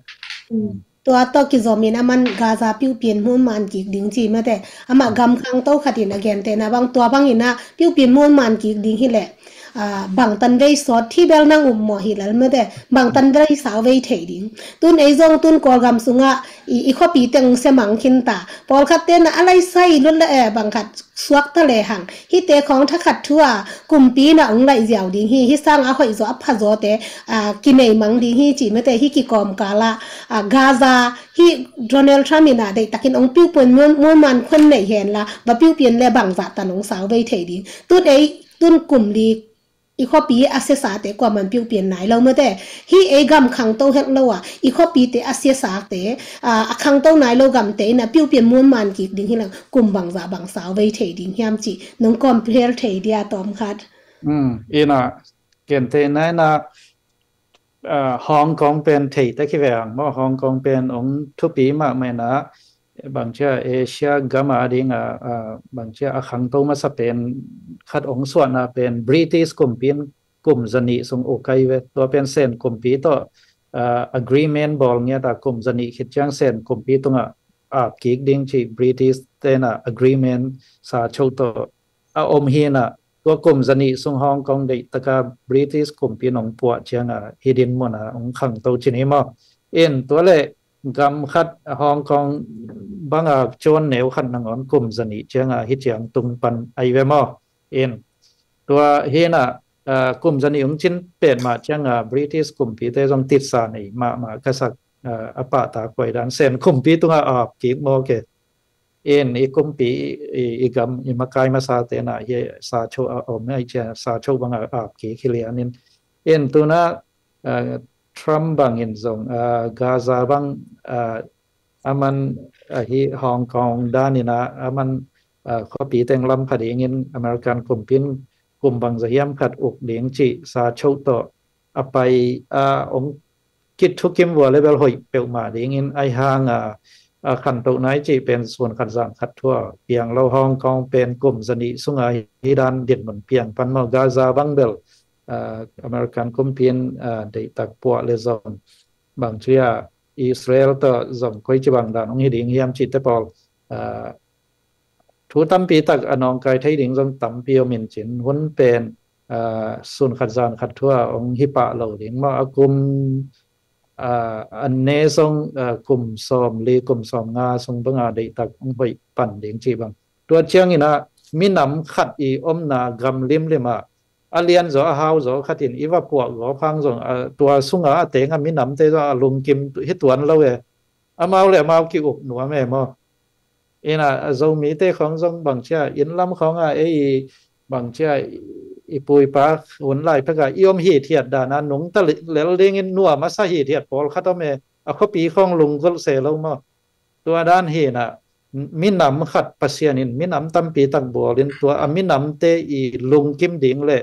Tua tawh kizom in a man Gaza piupian mun man kik ding ci mate. Amah gam khangto khat in a gentehna bang, tua bang in a piupian mun man kik ding hi leh, a, bang tan vei sawt hi bel nang um maw hi lel mate. Bang tan vei sau vei thei ding. Tun ei zong tun Kawlgam sungah i, i khuapi teng sia mang khin ta. Pawlkhat ten a laisai lut leh, e, bang khat suak ta lehang, hihte khawng thakhat thu a kumpi in a ong laih ziau ding hi, hi sang a hoih zaw a pha zaw te, a, kinei mang ding hi ci mate. Hi kikawm kal ah, a, Gaza hi Donald Trump in a deihtakin ong piupian mun, mun man khuan nei hen la, va piupian leh bangzah tan ong sau vei thei ding. Tun ei, tun kum li i khuapi a siasate kuaman piupian nai lo mate. Hi ei gam khangto het lo a, i khuapite a siasate, a, a khangto nai lo gamte in a piupian mun man kik ding hi leng kum bangzah bang sau vei thei ding hiam ci nong compare thei dia tawm khat. Hmm, in a, kente nai na, Hong Kong pen thei tak hi ve ang maw, Hong Kong pen ong thupi mahmah na, bangcia Asia gam a ding a, bangcia a khangto masa pen khat ong suahna pen British kumpi in kum zanih sung uk ai ve, tua pen Sen kumpi tawh agreement bawl ngiat a kum zanih khit ciang Sen kumpi tungah ap kik ding ci British tena agreement sa cho tawh a om hi na, tua kum zanih sung Hong Kong deih taka British kumpi nong puah ciang a hi din mun a ong khangto ci ni maw. In tua le gam khat Hong Kong banga cawn neu khat nangawn kum zanih ciang a hi ciang tung pan ai ve maw. In tua hi na, kum zanih ong cin pet mah ciang a British kumpi te zong titsa nei mahmah ka sak a pahtak kuai dan Sen kumpi tunga ap kik maw ke. In i kumpi i gam i makai masa tena hi sa cho a om ai cia sa cho banga ap kik hi lian in. In tuna Trump bangin zong Gaza bang aman ahi Hong Kong dan ina aman khuapi teng lam pha dingin American kumpi in kum bang zahiam khat uk ding ci sa cho tawh a pai a ong kit thukim vua le bel hoih peuhmah dingin ai hang a khantoh nai ci pen sun khat zan khat thua piang lo Hong Kong pen kum zanih sunga hi dan din mun piang pan maw. Gaza bang bel American kumpi in deihtak puah le zong bangcia Israel tawh zong koi ci bang dan ong hi ding hiam ci te pawl thu tampi tak a nawngkai thei ding zong tampi om in cin hun pen sun khat zan khat thua ong hi pah lo ding maw. A kum an ne zong kum sawm li kum sawm nga sung banga deihtak ong hoih pan ding ci bang. Tua ciang ina minam khat i omna gam limlim a a lian zaw a hau zaw khat in i va puah gawp hang zong tua sunga a teng a minamte zong a lungkim hi tuan lo e. Amau le amau ki uk nuam e maw. Ina Zomite khong zong bangcia inn lam khong a ei bangcia i pu i pa hun lai phek a i om hithiat dan a nungta lel dingin nuam a sa hithiat pawlkhat om e. A khuapi khong lunggulh se lo maw. Tua dan hi na minam khat Pasian in minam tampi tak bawl in tua a minamte i lungkim ding le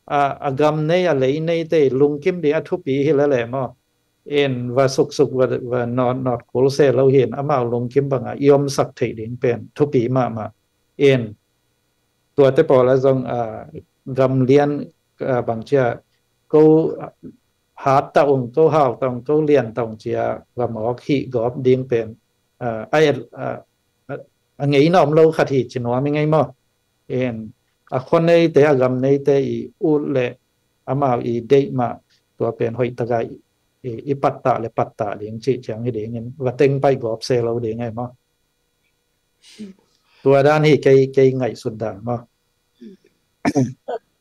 a gam nei a lei neite i lungkim ding a thupi hi le le maw. In va suksuk va nawt nawt kul se lo hi in amau lungkim banga i omsak theih ding pen thupi mahmah. In tuate pawl a zong gam lian bangcia ko hat ta ung ko hau ta ung ko lian ta ung cia va mawk hih gawp ding pen a ngei na om lo khat hi ci nuam i ngei maw. In a khua neite a gam neite i ut le amau i deih mah tua pen hoih taka i pattah le pattah ding cih ciang hi dingin va teng paih gawp se lo ding ei maw. Tua dan hi kei kei ngaihsut dan maw.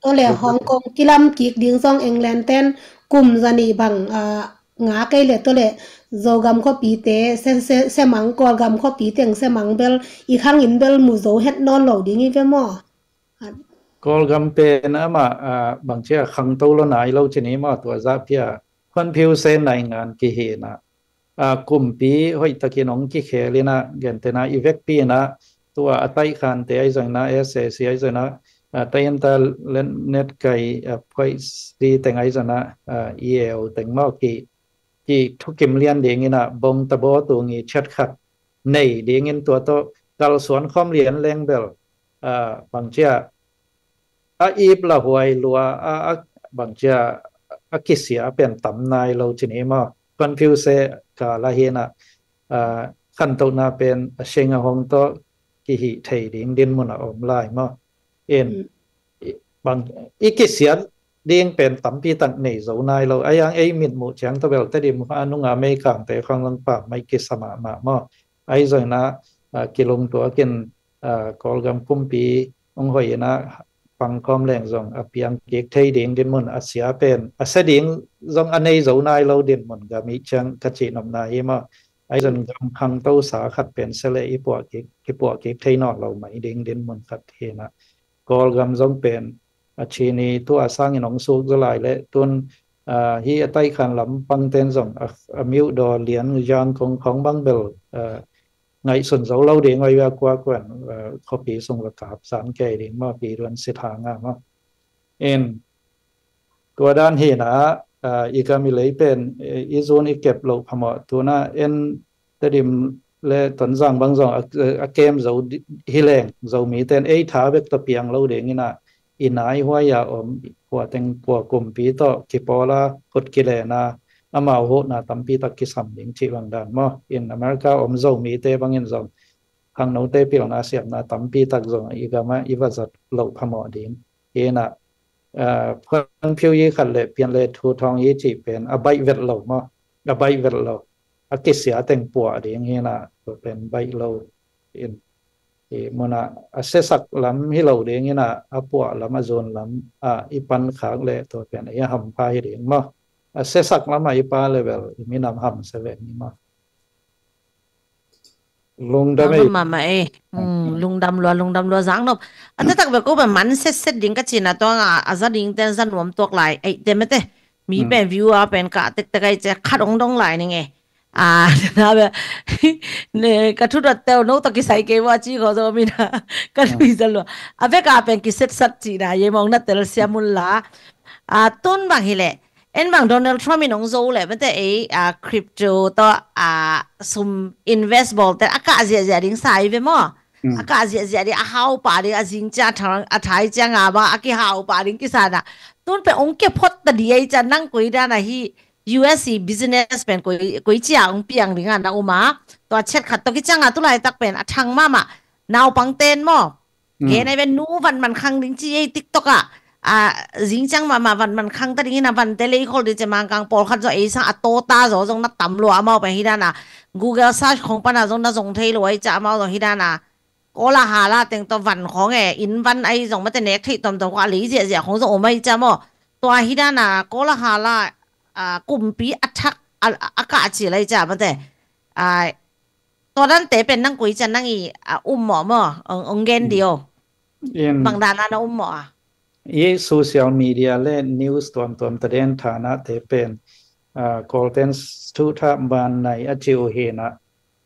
Tole Hong Kong kilam kik ding zong England ten kum zanih bang nga kei le tole Zogam khuapite semang Kawlgam khuapi teng semang bel i khangin bel mu zo het nawn lo ding i ve maw. Kawlgam pen amah bangcia khangto lo nai lo cini maw tua zah pia khuanphiu se naingan kihi na kumpi hoih takin hong kikhel ina gentena i vekpi ina tua a taihkhante ahi zongina S A C ahi zongina tainta net kai phoih si teng ahi zongina E A O teng maw ki ki thukim lian dingina bong tabaw tungi chiat khat nei dingin tua tawh kalsuan khawm lian leng bel bangcia a ip la huai lua a bangcia a kisia pen tam nai lo cini maw. Khuanphiu se ka la hina khantohna pen a sing a hong tawh kihih thei ding dinmun a om lai maw. In bang i kisia ding pen tampi tak nei zo nai lo a yang ei mitmuh ciang tawh bel Tedim a nunga meikangte khang langpa mai kisa mahmah maw. Ahi zongina kilungtuakin Kawlgam kumpi hong hoih ina pangkawm leng zong a piang kik thei ding dinmun a sia pen a sia ding zong a nei zo nai lo dinmun gam i ciang ka cihnopna hi maw. Ahi zong gam khangto sa khat pen sia le i puah kik kipuah kik thei nawn lo mai ding dinmun khat hina Kawlgam zong pen a chini tu a sangin hong suk zo lai le tun hi a taihkhan lam pangten zong a miuhdaw lian yang kong khong bang bel ngaihsun zo lo ding oi via kua kuan khuapi sung va kap san kei ding maw pi ruan sit hanga maw. In tua dan hina i gam i lei pen i zun i kep loh phamawh. Tuna en Tedim le Tonzang bang zong a kem zo hi leng, Zomite in ei tha bek tawh piang lo ding ina, i nai huai a om, hua teng pua kumpi tawh kipawla khut kilena amau huhna tampi tak kisam ding cih bang dan maw. In America om Zomite bangin zong khangnote pilna siamna tampi tak zong i gama i va zat loh phamawh ding. Ina, Phuanphiu yi khat le pian le thu thawng yi cih pen a baih vet lo maw, a baih vet lo, a kisia teng puah ding ina, tua pen baih lo in, i muna a siasak lam hi lo ding ina, a puah lam a zun lam a i pan khak le tua pen i a hampha hi ding maw. A siasak lam a i pa le bel i minam ham se ve ni maw. Lungdam ei. Mama ei. Lungdam lua, lungdam lua zang nop. A taktak bek ko ba man set set ding ka cina tua nga a za ding ten za nuam tuak lai ei te mete. Mi pen view a pen ka tek tek ai ce khat ong dong lai ning e. A na be ne ka thu dot teu no to kisai ke wa ci ko zo mi na ka lui za lua. A bek a pen ki set sat cina ye mong na tel sia mun la. A tun bang hi le. En bang Donald Trump in ong zo le mete ei a crypto to a sum invest bol te a ka zia zia ding sai ve mo. A ka zia zia ding a hau pa ding a zing cia thang a thai cia nga ba a ki hau pa ding ki sana. Tun pe ong ke phot ta di ei cia nang koi dana hi U S i business pen koi koi cia ong piang ding a na uma. To a chet khat to ki cia nga tu lai tak pen a thang mama. Nau pang ten mo. Gen ai ve nu van man khang ding ci ei TikTok a. A zing ciang mama van man khang ta ding ina van te lei khol di ce mang kang pawl khat zo ei sang a to ta zo zong na tam lua amau pen hi dana. Google search khong pana zong na zong thei lua ei ca amau zong hi dana. Kola hala teng to van khong e in van ai zong mate nek thei tom tom ko a lei zia zia khong zong om ai ca mo. Tua hi dana kola hala a kumpi a thak a ka ci lai ca mate. A Tua dan te pen nang koi cian nang i a um mawh maw ong gen dio. Bang dan a na um mawh a. I social media le news tuamtuam ta den thana te pen Kawlten thu tha ban nai a ci uh hina.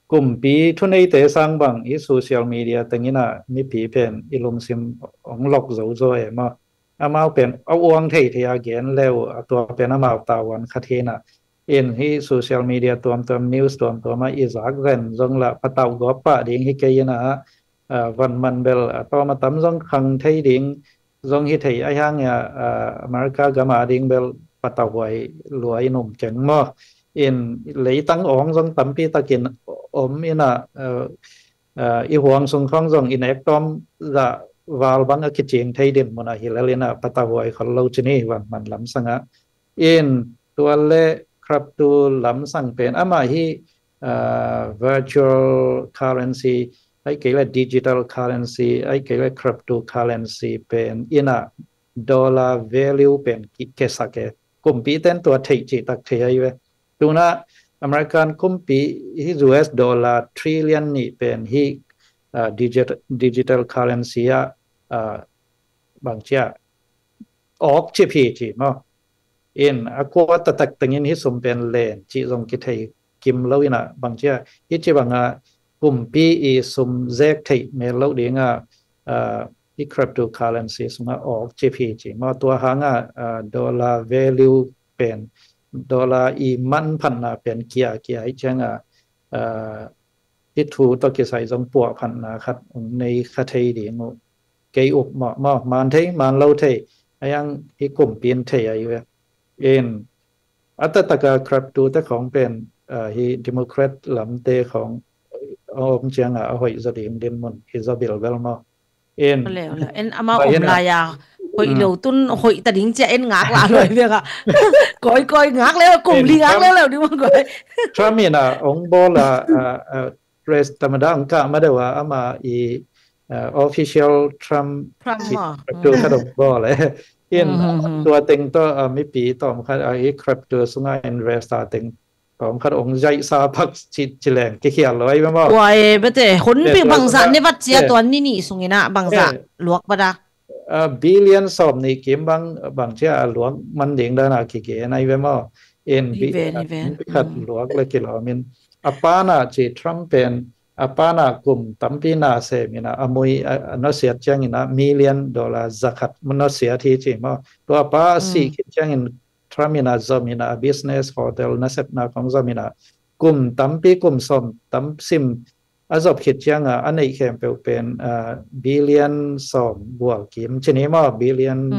Kumpi thuneite sang bang i social media tengina mipi pen i lungsim ong lok zo zo e maw. Amau pen a uang thei thei a gen leu a tua pen amau tavuan khat hina. In hi social media tuamtuam news tuamtuam a i zak zen zong la patau gawp pah ding hi kei ina. Van man bel a tawm a tam zong khang thei ding zong hi thei a hiang ia America gama ding bel patau huai lua in um keng maw. In leitang awng zong tampi takin om ina i huang sung khong zong i nek tawm zah val bang a kicing thei din mun a hi lel ina patau huai khol lo cini van man lam sanga. In tua le crypto lam sang pen ama hi virtual currency ai kei le digital currency ai kei le crypto currency pen ina dollar value pen ki kesak e. Kumpi ten tua thei ci tak thei ai ve. Tuna American kumpi hi U S dollar trillion ni pen hi digital currency a bang cia awk ci phi ci maw. In a kua tatak tengin hi sum pen len ci zong ki thei kim lo ina bang cia hi ci banga kumpi i sum zek thei mel lo dinga i crypto currency sunga awk ci phi ci maw. Tua hanga dollar value pen dollar i man phanna pen kia kia i cianga i thu to kisai zong puah phanna khat ong nei kha thei ding uh. Kei up mawh mawh man thei man lo thei a yang i kumpin thei ai ve. In a tataka crypto te khong pen hi Democrat lam te khong ong cianga a hoih zo ding din mun hi zo bilbel maw. En en ama om lai a hoih lo tun hoih ta ding cia en ngak la loi vek a. Koi koi ngak leu kum li ngak leu leu ding koi. Trump in a ong bol a press tamada ong kah ma deuh a ama i official Trump tu khat ong bol e. In tua teng to mipi tom khat a i crypto sunga invest a teng Kong khat ong zaihsa pak ci leng kikhial lo ai ve maw? Tua e bete hun pi bangzah ne vat cia tuan ni nih sungin ah bangzah luak vat a. Billion sawm nih kim bang bang cia a luak man ding dan a kigen ai ve maw? In bi khat luak le kilawm in a pana ci Trump pen a pana kum tampi na sem in a mui a nosiat ciangin a million dollar zakhat nosiat hi ci maw? Tua pa a sih khit ciangin Trump in a zom in a business hotel nasepna kong zom in a kum tampi, kum sawm tam sim a zop khit ciang a a neih khempeuh pen billion sawm bual kim ci ni maw, billion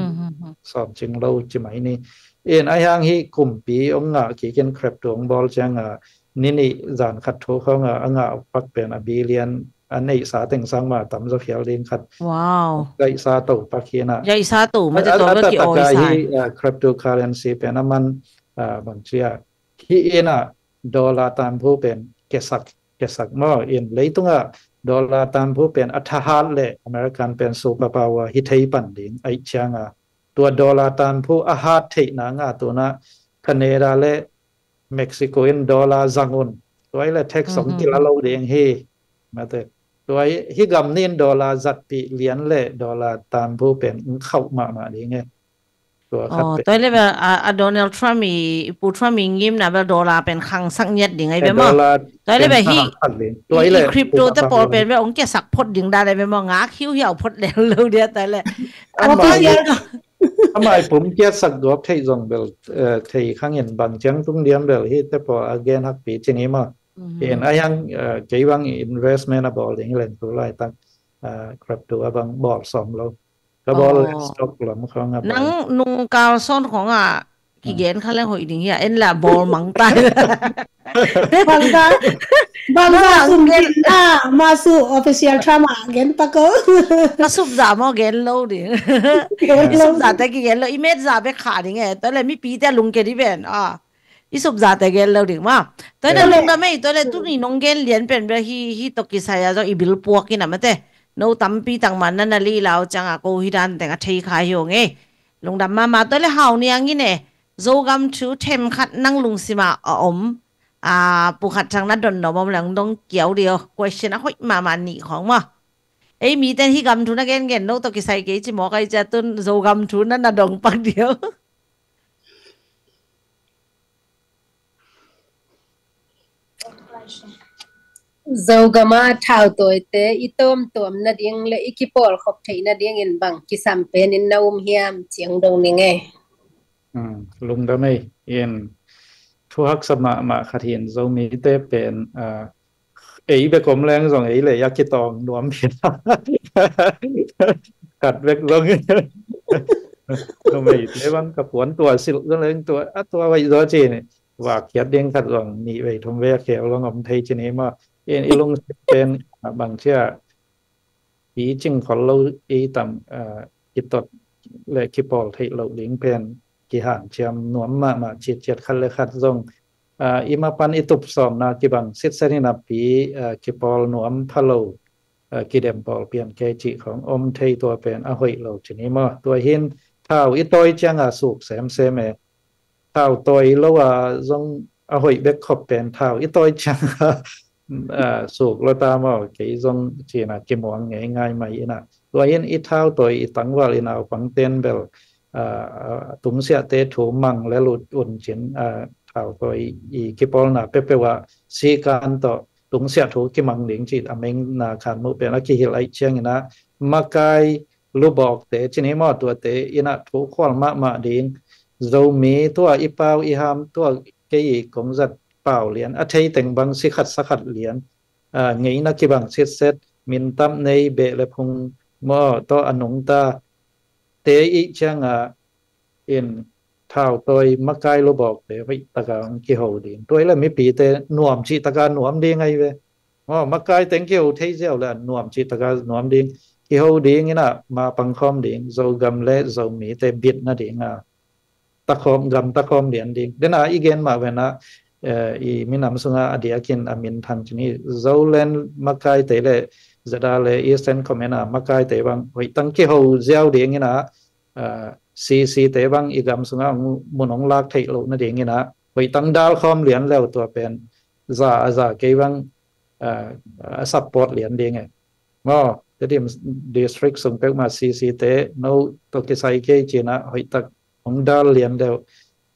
sawm cing lo ci mai ni. In a hiang hi kumpi ong ngah kikin crypto ong bawl ciang a ni nih zan khat thu khong a a ngah pak pen a billion a neihsa teng sang ma tam zaw khial ding khat. Wow. Gaihsa to pak hi na. Gaihsa to ma te to a ba ki oi sa hi. Cryptocurrency pen a man bang cia hi in a dollar tamphu pen kesak kesak maw, in leitung a dollar tamphu pen a thahat le American pen superpower hi thei pan ding ai ciang a tua dollar tamphu a hat theihna nga tuna Canada le Mexico in dollar zang un. Tua i le tax ong kila lo ding hi. Mate. Tua hi gam nin dollar zatpih lian le dollar tamphu pen ong khauh mahmah ding e. Tua khat pen. Tua le a Donald Trump i Pu Trump i ngimna bel dollar pen khangsak ngiat ding ai be maw. Tua le be hi. Tua i le crypto te pawl pen be ong kiasak phot ding da le be maw, ngak hiu hiau phot le lo dia tua le. Ama i pum kiasak gawp thei zong bel thei khangin bang ciang tung diam bel hi te pawl a gen hakpi ci ni maw. In a hiang kei bang investment a bawl ding len tu lai tak crypto a bang bawl sawm lo. Ka bawl le stock lam khong a bawl. Nang nung kal sawn khong a kigen kha leng hoih ding hi a, en la bawl mang tai. Bangza bangza sum gen a masu official Trump a gen pako. Ka sup za maw gen lo ding. Sup za te kigen lo, i met za bek kha ding e. Tua le mipi te lungke di ben a. I sup zate gen lo ding maw. Tua le lungdam ei, tua le tuni nong gen lian pen bia hi, hi tawh kisai a zong i bil puak in a mate. No tampi tang man na na li lau ciang a ko hi dan teng a thei kha hi ong ei. Lungdam mahmah. Tua le Hau Niang in e, Zogam thu them khat nang lungsim a a om a pu khat thang na don nom om leng dong kiau dio. Question a hoih mahmah nih khong maw. Ei mi ten hi gam thu na gen gen no tawh kisai kei ci mawk ai cia tun Zogam thu na na dong pak dio. Zogama thautawite i tawmtuam nading le i kipawlkhop theih nadingin bang kisam penin na um hiam ciang dong ning e. Lungdam ei, in thu haksa mahmah khat hin Zomite pen ei bek om leng zong ei le a kitawng nuam phin khat bek zong numeite bang ka puan tua silh zong leng tua a tua vai zaw ci ni. Vak khiat ding khat zong nih vei thum vei a khel zong om thei ci ni maw. In i lungsim pen bang cia i cing khol lo i tam kitot le kipawl theih loh ding pen kihanciam nuam mahmah citciat khat le khat zong i mapan i tup sawmna kibang sitset hi napi kipawl nuam pha lo kidem pawl pian kei cih khong om thei tua pen a hoih lo ci ni maw. Tua hin thau i tawi ciang a suk semsem e. Thau tawi lo a zong a hoih bek khop pen thau i tawi ciang a suk lo ta maw, kei zong cina kimuang ngei ngai mai ina. Tua hin i thau tawi i tangval i naupang ten bel tungsiahte thu mang le lut un cin thau tawi i kipawlna pepeu a sikan tawh tungsiah thu kimang ding cih a mengna khan muh pen a kihilh aih ciang ina makai lubawkte ci ni maw, tuate ina thu khual mahmah ding. Zomi tua i pau i ham tua kei i kong zat pau lian a thei teng bang si khat sa khat lian ngeina kibang sitset, min tap nei beh le phung maw tawh a nungta te i ciang a in thau tawi makai lubawkte hoih taka kiho ding. Tua i le mipite nuam cih taka nuam ding ai ve. Maw makai teng kiho thei ziau le nuam cih taka nuam ding. Kiho ding ina ma pangkhawm ding, Zogam le Zomite bitna ding a takhawm, gam takhawm lian ding. Dena i gen mah vena i minam sunga a diakin a min thang cini Zoland makaite le zada le Eastern Command a makaite bang hoihtang kiho ziau ding ina CC te bang i gam sunga mun hong lak theih loh nading ina hoihtang dal khawm lian leu tua pen za a za kei bang a support lian ding e. Maw, Tedim district sung peuhmah CC te no tawh kisai kei cina hoihtak hong dal lian deuh.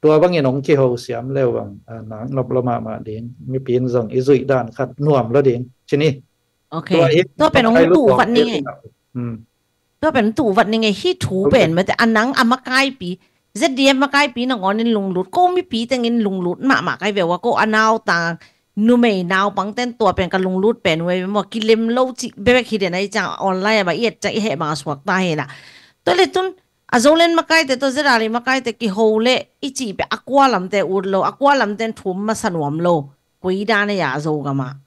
Tua bangin hong kiho siam leu bang nak nop lo mahmah ding. Mipi in zong i zuih dan khat nuam lo ding cini. Ok. Tua pen hong tu vat ning e. Tua pen tu vat ning e, hi thu pen mate a nang a makaipi Z D F makaipi nangawnin lunglut, ko mipi tengin lunglut mahmah kai ve ua, ko a nautang numei naupang ten tua pen ka lunglut pen uh e maw, kilem lo cih bebek hi den ahi ciang online a ba i et ciang i heh bang a suak ta hi na. Tua le tun a Zoland makaite tawh Z R A makaite kiho le i cih pen a kua lamte ut lo, a kua lamte in thum masa nuam lo. Koi dan a ya Zogam ah.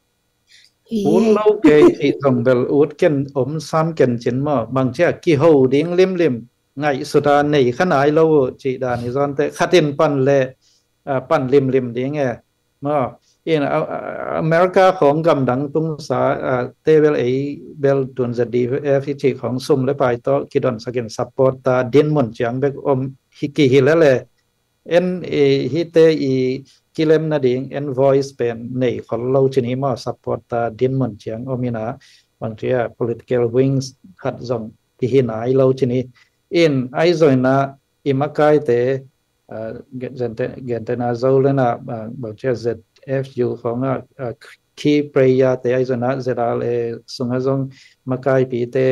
Ut lo kei cih zong bel ut ken om sam ken cin maw, bang cia kiho ding limlim ngaihsut a nei kha nai lo uh cih dan hi zawn teh khat in pan le, ah, pan limlim ding e maw. In, ah, ah, America khawng gamdang tungsa, ah, te bel ei bel tun Z D F hi cih khawng sum le pai tawh kidonsakin support ta dinmun ciang bek om hi ki hi le le. En, eh, hite i kilem nading en voice pen nei khol lo cin hi maw, support ta dinmun ciang om ina, bang cia political wings khat zong kihi nai lo cin hi. In, ahi zong ina i makaite, ah, gente-, gente na Zoland a, ah, bang cia Z F U khawng a, ah, key player te ahi zong ina Z R A sunga zong makaipi te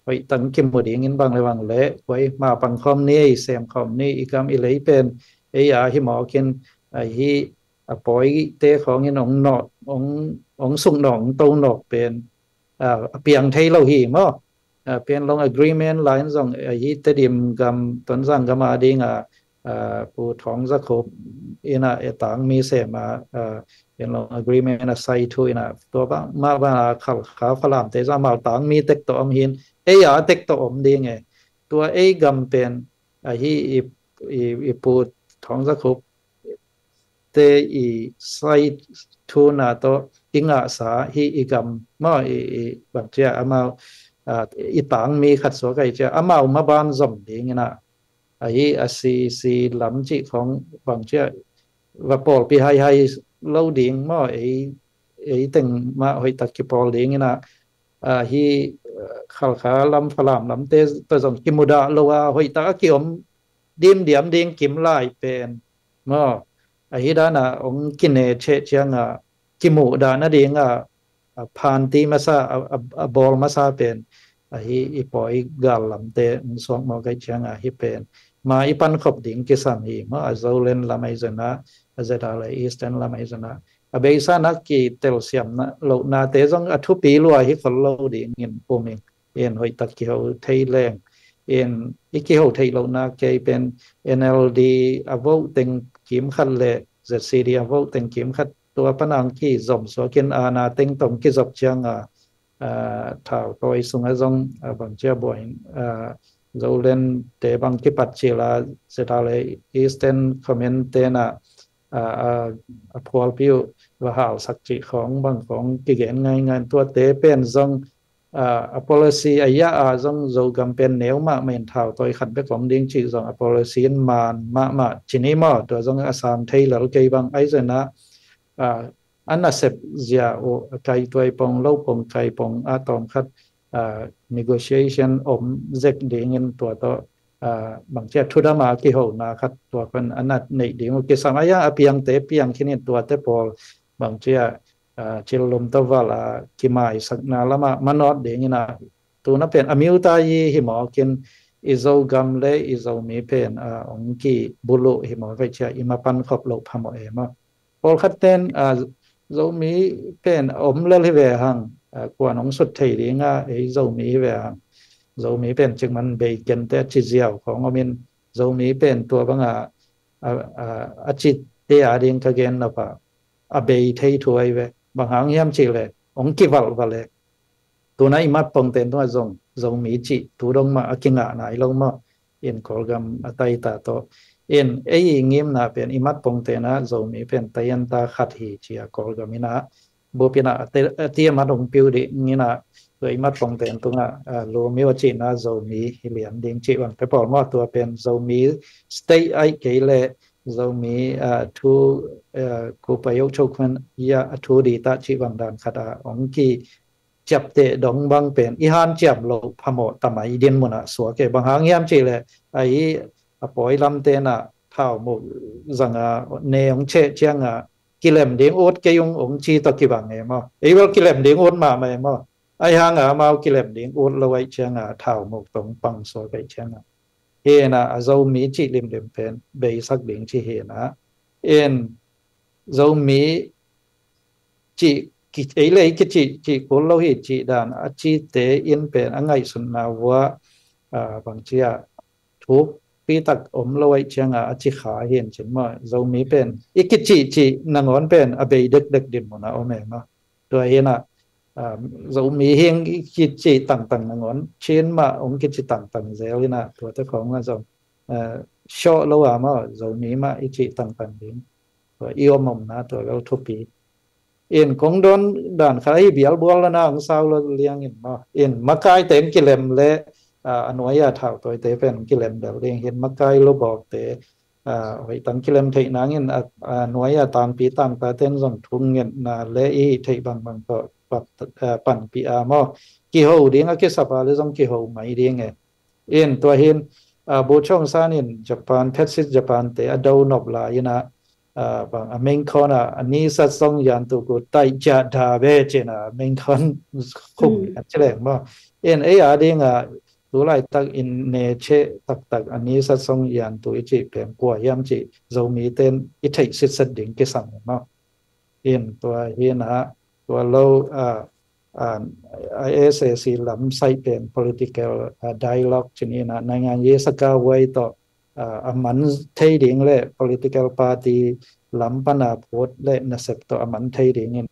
hoih tang kimu dingin bang le bang le, huai ma pang khawm ni, ei sem khawm ni, i kam i lei pen ei a hi mawkin, a hi a pawite khawngin ong nawk, ong, ong suk nawk, ong to nawk pen, ah, a piang thei lo hi maw. Ah, pen long agreement line zong, ah, hi Tedim gam, Tonzang gam a ding a, ah, Pu Thawng Za Khup ina e tang mi sem a, ah, pen long agreement a sai thu ina tua bang, ma bang a Khalkha Falam te zong amau tang mi tek tawh om hin, ei a tek tawh om ding e. Tua ei gam pen, ah, hi i, i, i Pu Thawng Za Khup te i sai thu na tawh i ngahsa hi i gam maw i, i bang cia amau, ah, i tang mi khat suak ai cia amau maban zom ding ina, a hi a si, si lam cih khawng bang cia va pawlpi hai hai lo ding maw, ei, ei teng mah hoih tak kipawl ding ina, ah, hi, ah, Khalkha lam Falam lam te tawh zong kimudah lo a hoih tak a kiom dim diam ding kim lai pen maw, a hi dan a ong kine cheh ciang a kimuh dan a ding a, a phanti masa, a, a, a bawl masa pen, a hi i pawi gal lamte ong suak mawk ai ciang a hi pen ma i pankhop ding kisam hi maw, a Zoland lam ai zong a, a Z R A Eastern lam ai zong a, a beisa na kitelsiam na, lohnate zong a thupi lua hi khol lo dingin puming. In hoih tak kiho thei leng. In i kiho thei lohna kei pen N L D a vote teng kim khat le Z C D a vote teng kim khat tua panang kizom suakin a na teng tong kizop ciang a, ah, thau tawi sunga zong, ah, bang cia buai, ah, Zoland te bang kipat cil a Z R A Eastern Command te na, ah, ah, a phualpi uh va halsak cih khawng bang khawng kigen ngaingai tuate pen zong, ah, a policy a ya a zong Zogam pen neu mahmah in thau tawi khat bek om ding cih zong a policy in man mahmah cin hi maw, tua zong a sang thei lel kei bang ai zena, ah, a nasep zia uh a kai tuai pong lo pong kai pong a tawm khat, ah, negotiation om zek dingin tua tawh, ah, bang cia thudam a kihona khat tua pen a nat neih ding uh kisam a ya a piangte piang khinin tuate pawl bang cia, ah, cil lum tawh val a kimaisakna lamah manawt dingin a tuna pen a miuta i hi mawkin i Zogam le i Zomi pen, ah, ong kibuluh hi mawk ai cia i mapan khop loh phamawh e maw. Pawlkhat ten, ah, Zomi pen om lel hi ve hang, ah, kuan ong sut thei ding a, ei Zomi hi ve hang. Zomi pen cikman bei kente a ci ziau khawng omin Zomi pen tua banga, a, a, a cite a ding ka gen nop a, a bei thei thu ai ve. Bang hang hiam cih le ong kivalh valh e. Tuna i mat pongten tungah zong Zomi cih tu dong mah a kingah nai lo maw. In Kawlgam a taita tawh in ei i ngimna pen i mat pongten ah Zomi pen taianta khat hi cia Kawlgam inah bup inah a te, a ti a mat ong piu ding inah tua i mat pongten tungah, ah, Lum i a cihna Zomi hi lian ding cih bang pe pawl maw, tua pen Zomi state ai kei le Zomi, ah, thu, ah, kupa yo chokman ya a thu di ta cih bang dan khat a ong ki ciapteh dong bang pen i hanciam loh phamawh tamai i din munah suak e. Bang hang hiam cih le a i a pawi lamte na thau muk zanga ne ong cheh cianga kilem ding ut kei ung ong ci tawh kibang e maw. Ei bel kilem ding ut mahmah e maw. Ai hanga amau kilem ding ut lo ai cianga thau muk tong pang suak ai cianga Hi na a Zomi cih limlim pen beisak ding ci hi na. In Zomi cih ki, ei le ei kicih cih kul lo hi cih dan a cite in pen a ngaihsutna vua, a, bang ci a thuk pitak om lo aih cianga a ci kha hi in cin maw. Zomi pen i kicih cih nangawn pen a bei dekdek din mun a om e maw. Tua hi na, a, Zomi hi ing i kicih tangtang nangawn Chin mah ong kici tangtang zel hi na, tua te khong a zong, a, sawh lo a maw, Zomi mah i cih tangtang ding. Tua i om omna tua lo thupi. In kong don dan kha hi bial bual la na ang sau lo liang in maw. In makai teng kilem le, a, a nuai a thau toi te pen kilem bel ding hin makai lo bawk te, a, hoih tang kilem theih nangin a, a nuai a tangpi tangta ten zong thung ngetna le i theih bangbang tawh pat, a, panpi a maw. Kiho ding a kisap a le zong kiho mai ding e. In tua hin, a, bu chong san in Japan, phetsit Japan te a do nop la in a, a, bang a mengkon a, a ni sat song yan tu ku tai ja da ve cin a mengkon khum a ci leng maw. In ei a ding a, tu lai tak in ne che tak tak a ni sat song yan tu i ci pen kua hiam ci Zomi ten i theih sit set ding kisam maw. In tua hi na, tua lo, a, a, a S A C lam sai pen political, a, dialogue cin hi na, naingan ye saka wai to, a, a man thei ding le political party lam pana phut le nasep to a man thei ding in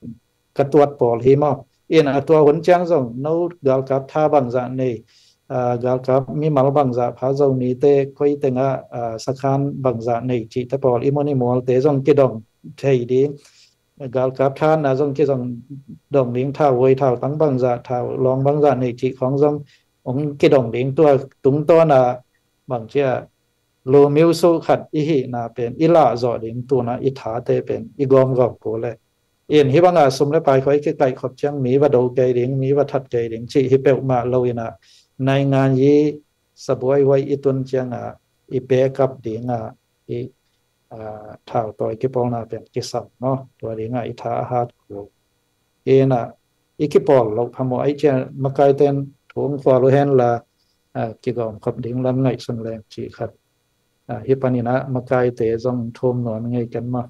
ka tuat pawl hi maw. In a tua hun ciang zong no galkap tha bangzah nei, a, galkap mimal bangzah pha Zomi te koi tenga, a, sakhan bangzah nei cih te pawl i mun i mual te zong kidong thei ding. Galkap tha na zong kidong ding thau voi thau tang bangzah thau long bangzah nei cih khong zong ong kidong ding tua tungtawn a bang ci a lu miu su khat i hi na pen i lah zawh ding tuna i tha te pen i gawm gawm ko le. In hi banga sum le pai khoi kikaih khop ciang mi va do kei ding, mi va that kei ding cih hi peuhmah lo in a naingan yi sabuai huai i tun cianga i backup dinga i, a, thau tawi kipawlna pen kisam maw, tua dinga i tha a hat kul. Ina i kipawl loh phamawh aih cian makai ten thu ong khual uh hen la, a, kigawm khop ding lam ngaihsun leng cih khat. A, hi panin a makaite zong thum nuam ngei ken maw.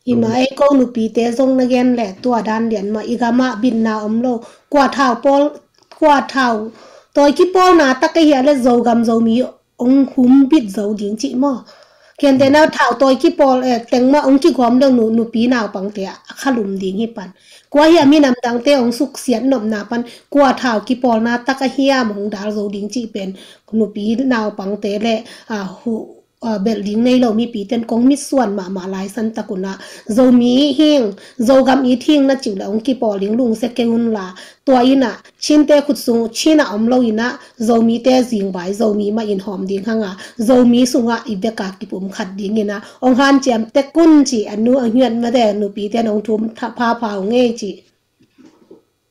Ima ei ko nupite zong na gen le tua dan lian mah i gamah bitna om lo. Kua thau pawl, kua thau tawi kipawlna tak ahi a le Zogam Zomi ong humbit zo ding cih maw. Kiante na thau tawi kipawl, eh, teng mah ong kigawm deuh nu, nupi naupangte a khalum ding hi pan. Kua hi a minam dangte ong suksiat nopna pan kua thau kipawlna tak a hiam ong dal zo ding cih pen nupi naupangte le, ah, hu, ah, belh ding nei lo mipi ten kong mitsuan mahmah laisan tak un a Zomi hing, Zogam it hing na cih le ong kipawl ding lungsia kei un la. Tua ina Chinte khut sung China om lo ina Zomite zingbai Zomi mah in hawm ding hanga Zomi sunga i beka kipum khat ding ina ong hanciam tek un ci a nu a hiat mate nupi ten ong thum pha pha ong ei ci.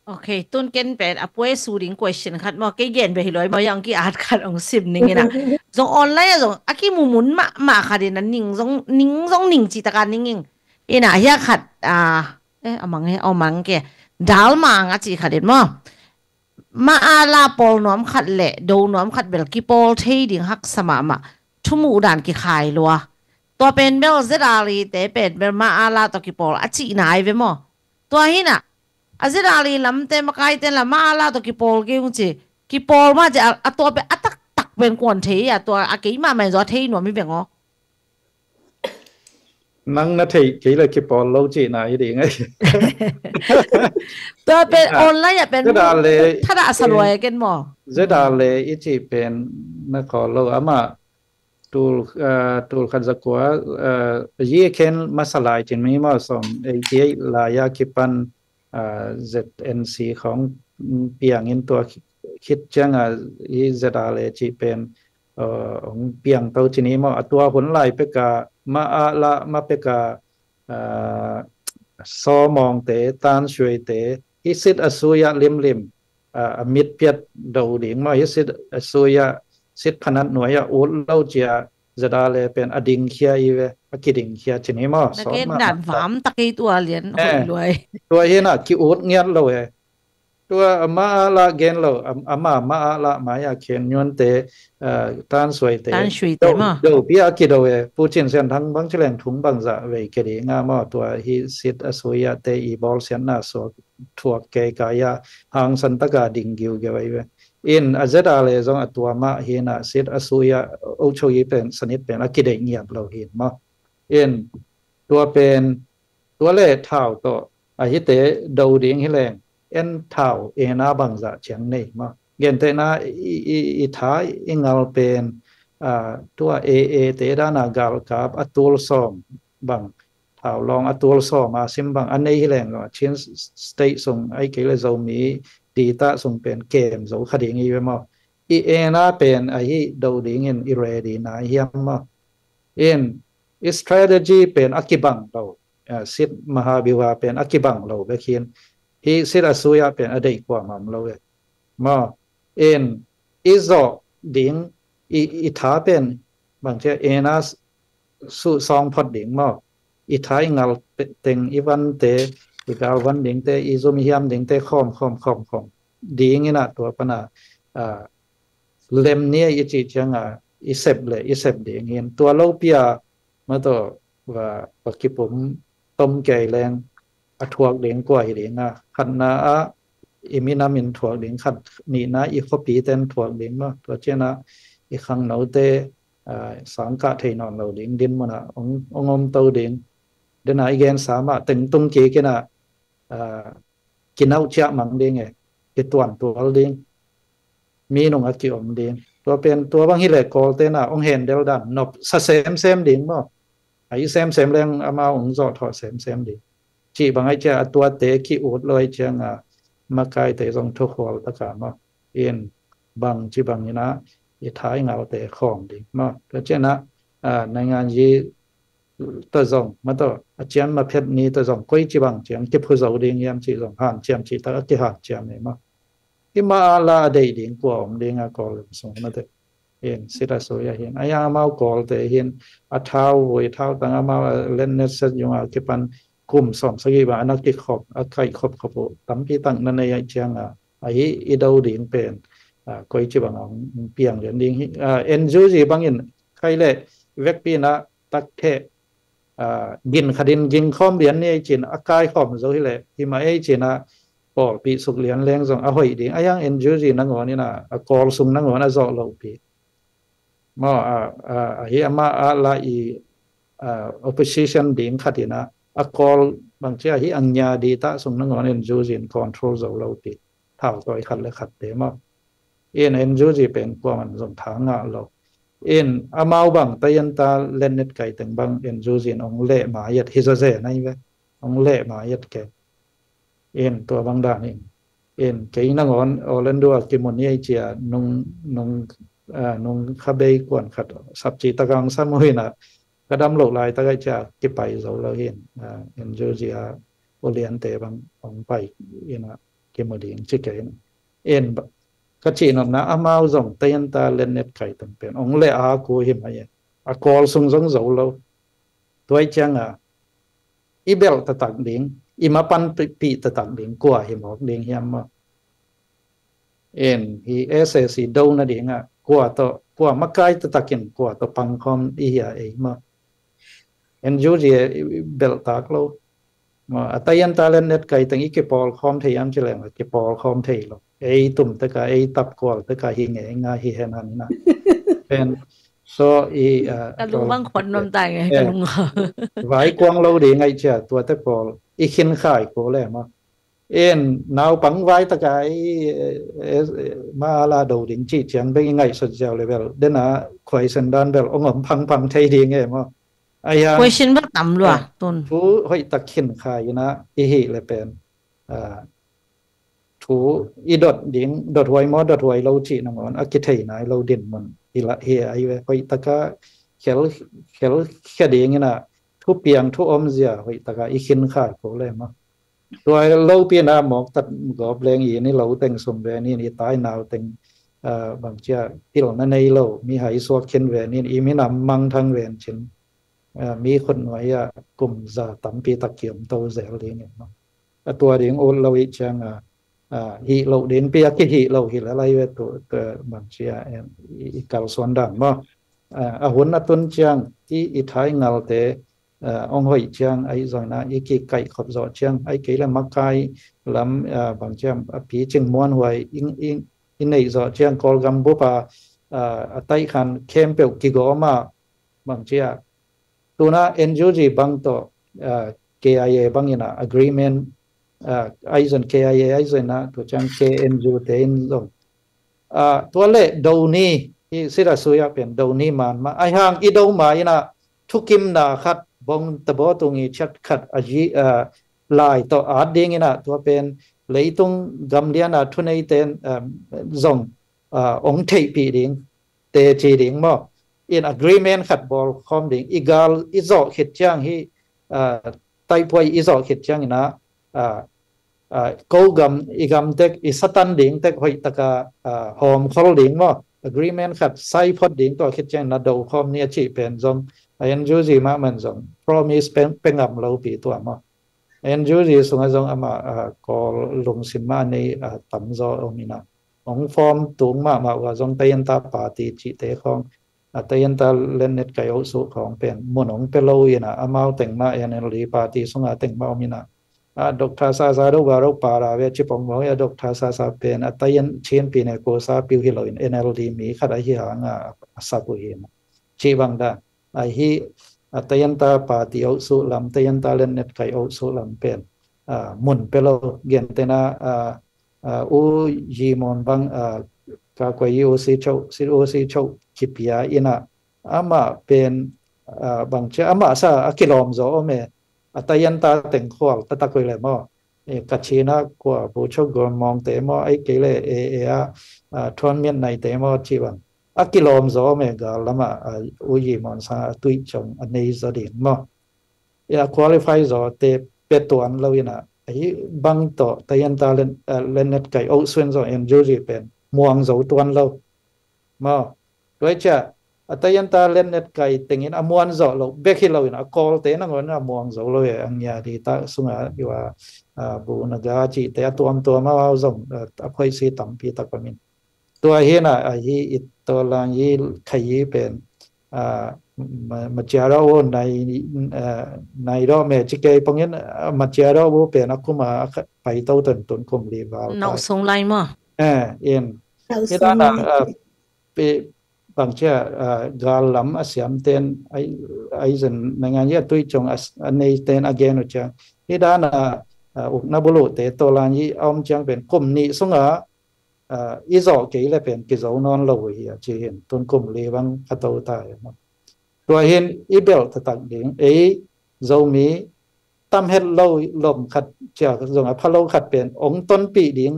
Ok, tun ken pen a puai su ding question khat maw, kei gen be hi loi maw, yang ki at khat ong sim ning ina. Zong online a zong a kimumun mahmah khat ina ning zong ning zong ning ci taka ning ing. Ina hia khat, a, eh, a mang he, a mang ke. Dal mang a ci khat in maw. Ma a la pawl nuam khat le do nuam khat bel kipawl thei ding haksa mahmah. Thumuh dan kikhai lua. Tua pen bel Z R I te pen bel ma a la tawh kipawl a cih nai ve maw. Tua hina a Z R I lamte makaite la ma a la tawh kipawl kei ung ci. Kipawl ma ci a, a tua pen a taktak pen kuan thei a tua a kei mahmah in zaw a thei nuam hi veng aw. Nang na thei kei le kipawl lo cihna hi ding ai. Tua pen online a pen thada le thada a sa luai ken maw. Zeda le i cih pen na khawl lo ama tul, ah, tul khat zakua, ah, yi khen masa lai cin mi maw sawm eighty eight lai a kipan, ah, Z N C khong piangin tua khit cianga i Zeda le cih pen, ah, ong piang to cin hi maw a tua hun lai peka ma a la ma peka, ah, sawmawngte tansuaite i sit a suya limlim, ah, a mitpiat do ding maw i sit a suya sit phanat nuai a ut lo cia Zeda le pen a dingkhia i ve a kidingkhia cin hi maw. Na gen dan vam tak ei tua lian hoih luai. Tua hi na ki ut ngiat lo e. Tua ama a lah gen lo, ama ama a lah mai a khen nyuante, tansuaite, tansuaite ma do pi a kido e. Pucin sian thang bang ci leng thung bang zah vei ke ding a maw, tua hi sit a sui a te i bawl sian na suak thuak kei kai a hangsan taka ding giu ge vai ve. In a zet a le zong a tua mah hi na sit a sui a o cho i pen sanit pen a kideih ngiat lo hin maw. In tua pen tua le thau tawh a hite do ding hi leng en thau ena bangzah ciang nei maw. Gentehna i tha i ngal pen tua A A te dana galkap a tul sawm bang thau lawng a tul sawm a sim bang a nei hi leng lo a Chin State sung ai kei le Zomi dita sung pen kem zo kha ding i ve maw. I ena pen ahi do dingin i ready na hiam maw. In i strategy pen a kibang lo, sit mahabiwa pen a kibang lo bek hin hi sit a sui a pen a deih kua mam lo e maw. In i zawh ding i tha pen bang cia ena suh sawng phot ding maw. I tha i ngal teng i vante i gal van dingte i zum i hiam dingte khawm khawm khawm khawm ding ina tua pana lem nia i cih cianga i sep le i sep dingin tua lopi a ma tawh va kipum tom kei leng a thuak ding kua hi dinga khatna ah i minam in thuak ding khat nihna i khuapi ten thuak ding maw. Tua ciana i khangnote sangkah thei nawn lo ding din muna ong om to ding. Dena i gen sa mah tengtung kik ina kinauh ciah mang ding e, kituan tual ding, mi nung a kiom ding. Tua pen tua bang hi le kawlte na ong hen del dan nop sa semsem ding maw. A i semsem leng amau ong zawh thawh semsem ding. Cih bang ai cia a tuate ki ut lo ai cianga makaite zong thukhual taka maw. In bang ci bang ina i thai ngalte khawm ding maw. Tua ciana naingan yi tawh zong ma tawh a ciam ma phet ni tawh zong koi ci bang ciang kiphu zo ding hiam ci zong han ciam ci tak a kihan ciam e maw. Hi ma a la a deih ding kua om ding a kawl sung ma tawh in sita sui a hin a yang amau kawlte hin a thau vui thau tang amau a lennet set yung a kipan kum sawm sagih bang a na kikhop a kaih khop khop uh tampi tak na nei a cianga ahi i do ding pen koi ci bang a piang lian ding hi. N G O bangin khai le vekpi na tak theh gin khatin ging khawm lian ni ei cin a kai khawm zo hi le hi ma ei cina pawlpi suk lian leng zong a hoih ding a yang N G O nangawn ina a kawl sung nangawn a zawh lopi maw. Ahi ama a la i opposition ding khatina a kawl bang cia hi ang nya di ta sung nangawn N G O in control zo lopi thau tawi khat le khat te maw. In N G O pen kuaman zong tha ngah lo. In amau bang tayan ta lennet kai teng bang N G O in ong leh mayat hi zaze nai ve. Ong leh mayat ke. In tua bang dan in in kei nangawn Orlando a kimun i ei cia nung nung nung khabei kuan khat sapci takang samuina ka dam lo lai takai cia kipai zo lo hin N G O a uliante bang ong pai ina kimu ding ci kei in ka cih nopna amau zong tayan ta lennet kai teng pen ong leh a ku hi mai a kawl sung zong zo lo. Tuai cianga i belh tatak ding i mapan pih tatak ding kua hi mawk ding hiam maw. In hi S A C do nadinga kua tawh kua makai tatakin kua tawh pangkhawm i hia ei maw. N G O i belh tak lo. A tayan ta lennet kai teng i kipawl khawm thei am ci leng a kipawl khawm thei lo. Ei tum teka ei tap kual teka hi ngei nga hi hen han ina. Pen so i ka lung bang khon nom ta nge ka lung vai kuang lo ding ai cia tuate pawl i khin khai ko le maw. In naupang vai taka i ma la do ding ci ciang beng i ngaihsut ziau le bel dena khuaisen dan bel ong om phangphang thei ding e maw. Ai ha khuaisen bel tam lua tun thu hoih tak khin khai ina i hi le pen thu i dot ding dot huai maw dot huai lo cih nangawn a kithei nai lo dinmun i lah hi ai ve. Hoih taka khel khia ding ina thu piang thu omzia hoih taka i khin khai ko le maw. Tua lopi na mawk tat gawp leng i ni lo teng sum ve ni i tai nau teng bang cia pilna nei lo mi hai suak khin ve ni i minam mangthang ven cin mi khut nuai a kum za tampi tak kiom to zel ding in maw. A tua ding ut lo i cianga hih loh dingpi a kihih loh hi le lai ve tu, bangci a i kalsuan dan maw. A hun a tun ciang i i thai ngalte ong hoih ciang ahi zongin a i kikaih khop zawh ciang ahi kei le makai lam bangci a picing muanhuai i neih zawh ciang Kawlgam bup a a taih khan khempeuh kigawm a bangci a tuna N U G bang tawh K I A bangin a agreement ahi zong K I A ahi zong a tu ciang K N U te in zong tua le do ni i sida suya pen do ni man ma ahi hang i do ma in a thukimna khat bong tabo tungi chat khat a yi lai tawh at ding in a tua pen leitung gamlian a thuneiten zong ong theihpih ding teci ding maw. In agreement khat bawl khawm ding i gal i zawh khit ciang hi taipuai i zawh khit ciang in a ko gam i gam tek i satan ding tek hoih taka hawm khol ding maw. Agreement khat sai phot ding tua khit ciang in a do khawm ni a cih pen zong a N U G mah man zong promise pe ngam lo pi tua maw. N U G sungah zong amah Kawl lungsim mah a nei tamzaw om in a ong form tung mahmah uh a zong tayanta party cihte khawng a tayanta lennet kai oh suh khawng pen mun ong pe lo in a amau teng mah N L D party sungah teng mah om in a Doctor Sasa do ba do para ve cipong mawng a Doctor Sasa pen a tayan Chin pi ne ko sa piu hi lo in N L D mi khat a hi hang a sak uh hi in a cih bang dan ahi a tayanta party oh suh lam tayanta lennet kai oh suh lam pen mun pe lo gentena u yi mon bang ka kua yi u si chau si u si chau kipia in a ama pen bang cia ama sa a kilawm zaw om e a tayanta teng khual tatak oi le maw. Kachina kua bu chau gawm mawngte maw ahi kei le e e a thuan miat naite maw cih bang a kilawm zaw me gal lamah a uyi mawn sang a tuih cong a nei zaw ding maw. A qualify zaw te pe tuan lo in a ahi bang tawh tayanta lennet kai oh suan zaw N U G pen muang zo tuan lo maw. Tuai cia a tayanta lennet kai tengin a muan zawh lo bek hi lo in a Kawlte nangawn a muang zo lo e a ngia di ta sunga iwa bu na ga cihte a tuamtuam a zong a phoisi tampi tak pamin. Tua hi na ahi i tawlang i khai i pen maciara u nai dawh me ci kei pongin maciara u pen a kuma a paito tun tun kum li val. Nau sung lai maw? In i dana bangcia gal lam a siamten ai zan nangan i a tui cong a neiten a gen uh ciang i dana ukna bulu te tawlan i a om ciang pen kum nih sunga i zawh kei le pen kizo nawn lo uh hi a ci hin tun kum li bang a to ta hi maw. Tua hin i belh taktak ding ei Zomi tam het lo lom khat cia zong a pha lo khat pen ong tonpih ding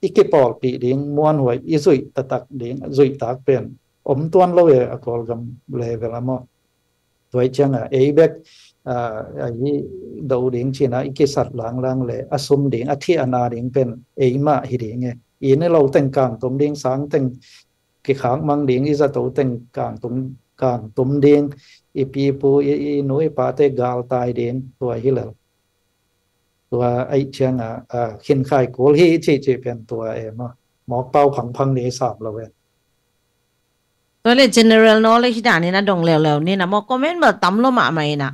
i kipawlpih ding muanhuai i zuih taktak ding zuih tak pen om tuan lo e a Kawlgam level a maw. Tuai cianga ei bek ahi do ding cina i kisat langlang le a sum ding a thih a na ding pen ei mah hi ding e. I ni lo teng kang tum ding sang teng kikhak mang ding i zato teng kang tum kang tum ding i pipu i nu i pate gal tai ding tua hi lo. Tua aih cianga khin khai kul hi cih cih pen tua e maw. Mawk pau phangphang ni sam lo e. Tua le general knowledge dan in a dong leuleu ni na maw comment bel tam lo mahmah in a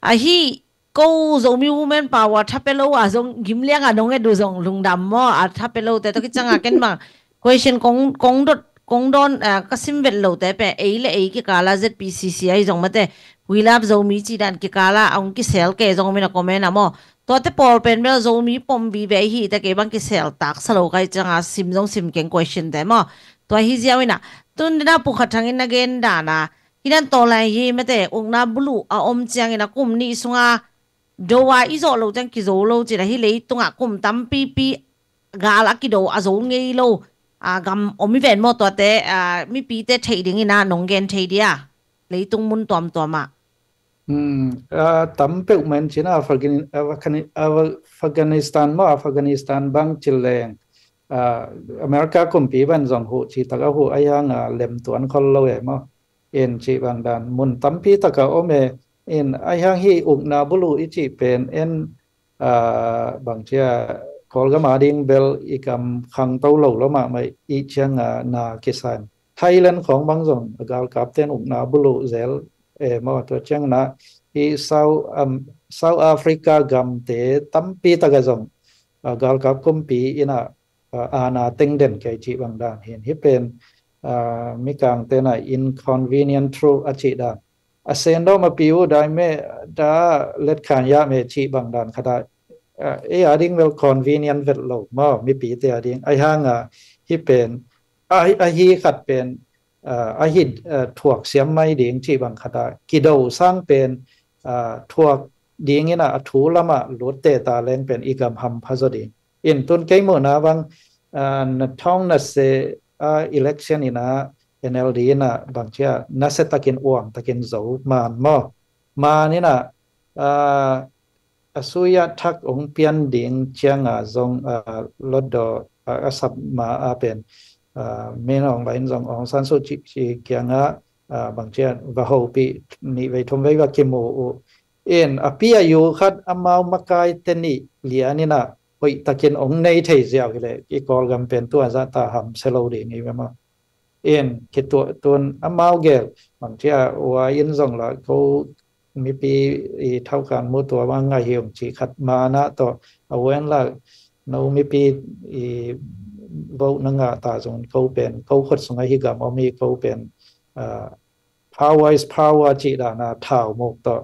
ahi ko Zomi women power tha pe lo a zong gim liang a dong e du zong lungdam maw a tha pe lo te to kicanga ken bang question kong kong dot kong don ka sim vet lo te pe ei le ei kikala Z P C C ai zong mate we love Zomi ci dan kikala a ong kisel ke zong min a comment a maw. Tuate pawl pen bel Zomi pom vive hi te kei bang kisel tak sa lo kai canga sim zong sim keng question te maw. Tua hi ziau in a tun dina pukhat thangin na gen dan a hi dan tawlai hi mate ukna bulu a om ciangin a kum nih sunga do a i zawh lo ciang kizo lo cin a hi leitungah kum tampipi gal a kido a zo ngei lo a gam om i ven maw tuate mipite theih dingin a nong gen thei dia leitung mun tuamtuamah. Tam peuh man cin Afghanistan maw Afghanistan bang cil leng America kumpi ban zong huh ci tak a huh a hianga lem tuan khol lo e maw. En cih bang dan mun tampi taka om e in a hiang hi ukna bulu i cih pen en bangcia Kawlgam a ding bel i gam khangto lo lo mahmah i cianga na kisan. Thailand khawng bang zong a galkapten ukna buluh zel e maw, tua ciangna i South, um, South Africa gamte tampi taka zong a galkap kumpi ina a, aana tengden kei cih bang dan hin. Hih pen a, mikang tena inconvenient truth a cih dan. A sendawm a piu dai me da letkhan ya me cih bang dan khata a, e a ding bel convenient vet lo maw, mipite a ding. Ai hanga hih pen a, a hi khat pen a, a hi a, thuak siam mai ding cih bang khata kido sang pen a, thuak ding ina a thu lama lutte ta leng pen i gam hampha zaw ding. In tun kei muhna bang a, na thawng na se a, election ina N L D ina bangcia na se takin uang takin zo man maw, man ina a, a suya thak ong pian ding cianga zong a, lotdaw a, a sap ma a pen a, Min Aung Hlaing zong Aung San Suu Kyi kianga a, bangcia va hopih nih vei thum vei va kimu uh. In a pi a yu khat amau makai te nih lian ina hoih takin ong nei thei ziau hileh i Kawlgam pen tua zah ta ham se lo ding i ve maw. In kituah tun amau gel bangcia ua in zong la ko mipi i thaukan mu tua bang ngai hi ong ci khat mana tawh a wen la no mipi i vote na ngah ta zong ko pen ko khut sunga hi gam om hi ko pen a, power is power cih dana thau muk tawh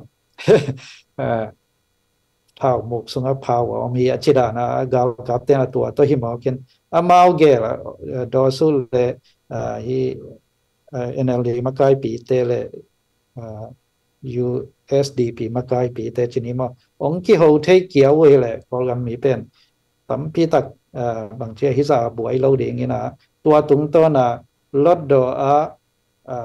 a, thau muk sunga power om hi a cih dana galkapten a tua tawh hi mawkin amau gel a, a, dawsu le a, hi a, N L D makaipite le a, U S D P makaipite cini maw ong kiho thei kia uh hileh Kawlgam mi pen tampi tak a, bangcia hi za buai lo ding ina tua tungtawna lotdaw a a,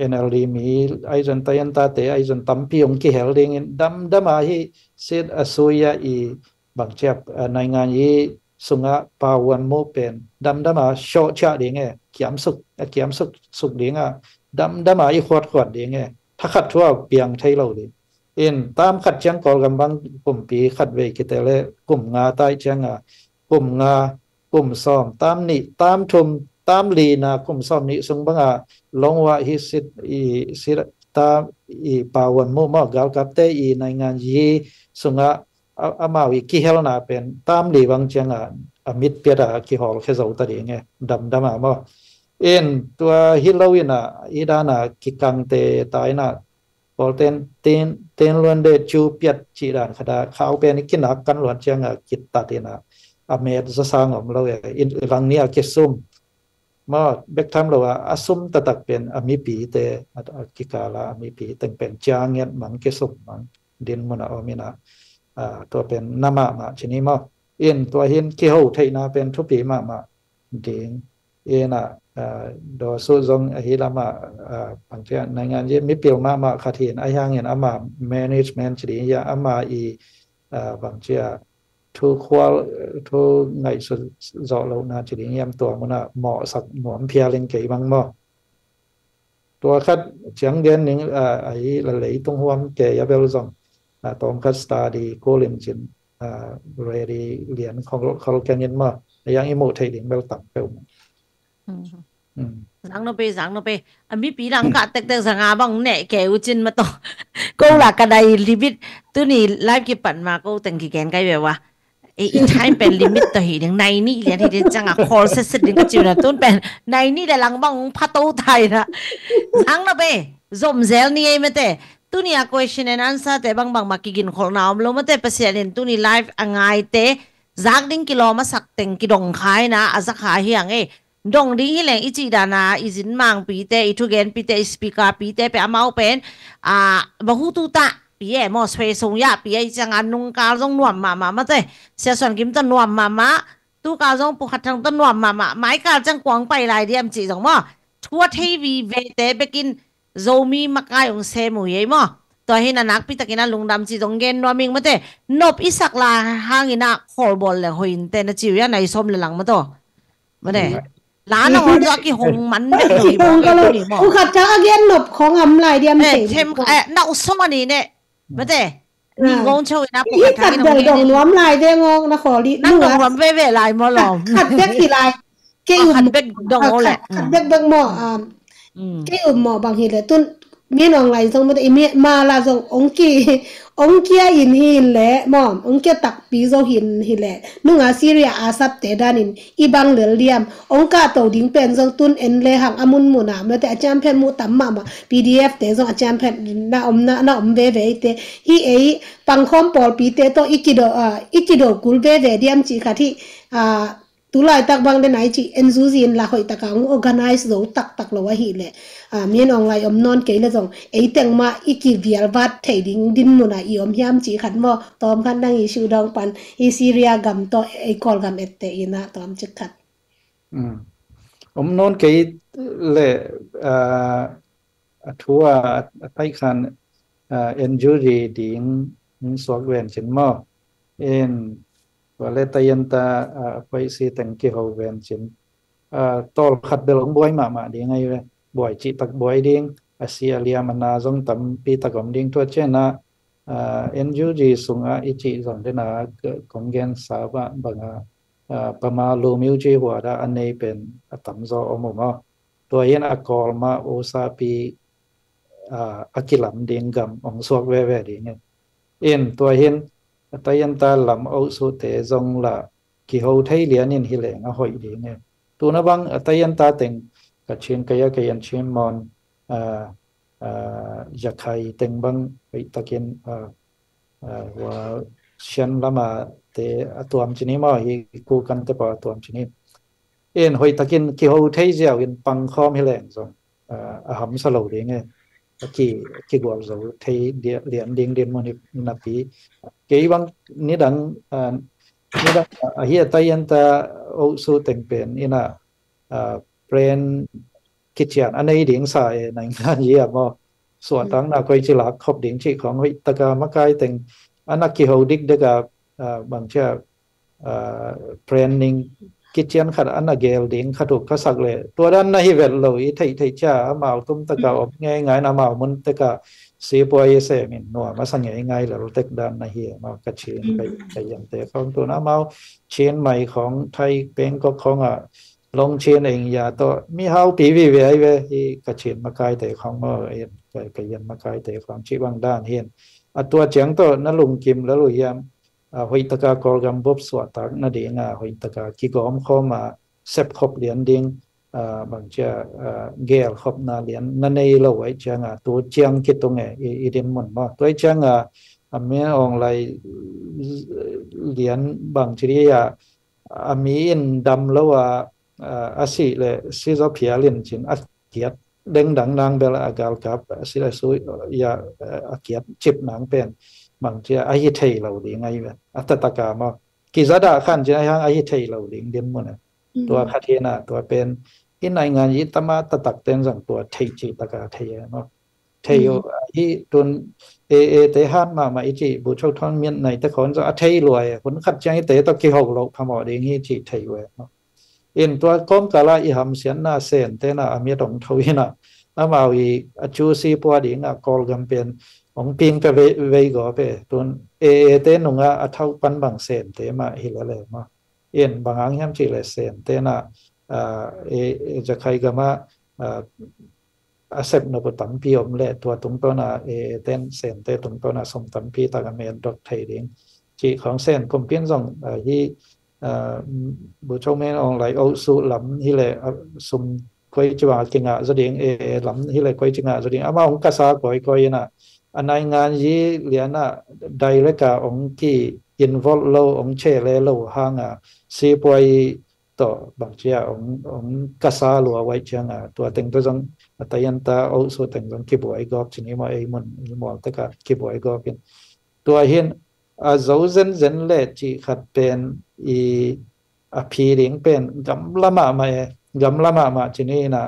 N L D mi aizon tayanta te aizon tampi ong kihel dingin damdama hi sit a suya i bangcia a, naingan i sunga pawan mu pen damdama shawh chia ding e, kiamsuk a, kiamsuk suk dinga damdama i khuatkhuat ding e, thakhat thua piang thei lo ding. In tam khat ciang Kawlgam bang kumpi khat vei kite le kum nga tai cianga kum nga kum sawm tam nih tam thum tam lina kum sawm nih sung banga longwa hi sit i sit tam i pawan mu maw galkapte i naingan yi sunga a, amau i kihelna pen tam li bang cianga a mit piata kihawl khe zo ta ding e damdama maw. In tua hi lo ina i dana kikangte ta ina Kawlten ten ten luan de cu piat cih dan khata khau pen i kinak kan luan cianga kitat ina a met za sang om lo e in lang nia kisum maw bek tham lo a a sum taktak pen a mipite a, a kikala a mipi teng pen ciangiat mang kisum mang din muna om ina a, tua pen na mahmah cini maw. In tua hin kiho theihna pen thupi mahmah ding ina a, dawsu zong ahi lama a, bangcia naingan ye mipil mahmah khat hin a hiangin ama management cili ya ama i a, bangcia thu khual thu ngaihsut zawh lohna cili yam tua muna mawhsak nuam phialin kei bang maw. Tua khat ciang gen ning a, ahi la leitung huam kei a bel zong a, tawm khat study kulim cin a, ready lian khol khol kengin maw a yang i muh theih ding bel tam peuh maw. Zang no pe zang no pe a mipi lang kah tektek zanga bang neh kei uh cin maw taw. Ko la ka dai limit tuni live kipat ma ko teng kigen kai ve wa. E i time pen limit taw hi ding nai nih lian hi ding cianga khawl setset ding ka ciu na tun pen nai nih le lang bang pha to tai na. Zang no pe zom zel ni ei mate. Tuni a question and answer te bang bang ma kigin kholna om lo mate Pasian in tuni live a ngai te zak ding kilawm a sak teng kidong khai na a za kha hiang e. Dong ding hi leng i cih dana i zin mangpite i thugenpite i speaker pite pe amau pen a bahu tu ta pi e maw swe sung ya pi e i cianga nungkal zong nuam mahmah mate. Sia Suan Kim ta nuam mahmah. Tukal zong Pu Khat Thang ta nuam mahmah. Maikal ciang kuang pai lai diam cih zong maw thua thei vive te bekin Zomi makai ong sem uh hi ei maw. Tua hi na nakpi takin a lungdam ci zong gen nuam ing mate. Nop i sak la hangin a kholbawl le hoin te na ciu ya nai sawm le lang maw taw. Mane la na ong zua ki hong man vet lo hi maw. Ukhat ka a gen nop khong am lai diam te. Them na usong ani ne mate. Nih ngong chau ina pu khat thangin ong ngen nuam lai de ngong na khawl i nang dong nuam veve lai maw lawm? Khat bek hi lai. Kei um khat bek dong o le khat bek bek maw? Kei um maw bang hi le tun Min Aung Hlaing zong mate i mi ma la zong ong ki ong kia in hi le maw ong kia takpi zo hin hi le nunga Syria a sapte danin i bang lel liam ong kah to ding pen zong tun en le hang a munmuna mate a ciamphen mu tam mahmah P D F te zong a ciamphen na om na na om veve i te hi ei pangkhawm pawlpite tawh i kido i kido kul veve diam cih khat hi. Tulaitak bang den ai cih N U G in lah hoih taka ong organize zo taktak lo ahi le Min Aung Hlaing om nawn kei le zong ei teng mah i kivial vat thei ding din muna i om hiam cih khat maw tawm khat nang i sudawng pan hi Syria gam tawh ei Kawlgam ette ina tawm cik khat. Om nawn kei le a thu a a taikhan N U G ding suak ven cin maw in tua le tayanta a paisi teng kiho ven cin tawl khat bel ong buai mahmah ding ai ve buai cih tak buai ding a si a liam a na zong tampi tak om ding tua ciana N U G sungah i cih zong dena kong gen sa banga pama lu miu ci huada a nei pen a tamzaw om uh maw tua hin a kawlma usapi a kilam ding gam ong suak veve ding in tua hin a tayanta lam osute zong la kiho thei lianin hi leng a hoih ding e tuna bang a tayanta teng ka chin kaya kayan chin mon a a yakhai teng bang hoih takin a a hua sian lama te a tuam cini maw hi ku kan te pa a tuam cini in hoih takin kiho thei ziau in pangkhawm hi leng zong a hamsa lo ding e a ki kigual zo thei lian ding din mun hi napi kei bang nidang nidang a hi a tayanta osu teng pen ina plan kician a nei ding sa e naingan yi a maw suahtakna koi ci lak khop ding cih khong hoih taka makai teng a na kiho dik deka bang cia planning kician khat a na gel ding khat uh ka sak le tua dan na hi vet lo i theih theih cia amau tum taka om ngei ngai na amau mun teka sipuai i sem in nuam a sa ngei ngai lel tek dan na hi a maw ka chin ka yam te khong tuna amau chin mai khong thai pengkok khong a long chin eng ya tawh mi hau pi vi ve ai ve hi ka chin makai te khong maw ka yam makai te khong ci bang dan hin a tua ciang tawh na lungkim lel uh hiam a hoih taka kawlgam bop suahtak na ding a hoih taka kigawm khawm a sep khop lian ding a bang cia a gel khopna lian na nei lo ai ciang a tu ciang kitung e i din mun maw tu ai ciang a a mi ong lai lian bang ci di a a mi in dam lo a a si le si zo phial in cin a kiat dengdang nang bel a galkap a si le su ya a kiat cip nang pen bang cia a hi thei lo ding ai ve a tataka maw kizada khan cin a hang a hi thei lo ding din mun e tua khat hi na tua pen i naingan yi tama tatak ten zang tua thei ci taka thei e maw thei uh a hi tun e e te han mahmah i ci bu chau thon mian nai te khon zang a thei lua e hun khat ciang i te tawh kiho lo phamawh ding hi ci thei uh e maw in tua kawmkala i hamsiatna sentena a miat ong tho hina amau i a cu sipua dinga kawlgam pen ong ping pe vei gawp e tun e e te nunga a thau pan bang sente mah hi lele maw in bang ang hiam cih le sentena e e zakhai gama a sep nop uh tampi om le tua tungtawna e e ten sente tungtawna som tampi taka men dok thei ding cih khong sen kumpin zong hi bu chau men ong lai o su lam hi le sum koi ci bang a kingah zaw ding e lam hi le koi ci ngah zaw ding ama ong kasa koi koi ina a naingan yi liana dai le ka ong ki involve lo ong che le lo hanga sipuai tawh bang cia ong kasa lua wai cianga tua teng tawh zong a tayanta o su teng zong kibuai gawp cini maw ei mun i mual teka kibuai gawp in tua hin a zo zenzen le cih khat pen i a phi ding pen gamla mahmah e gamla mahmah cini ina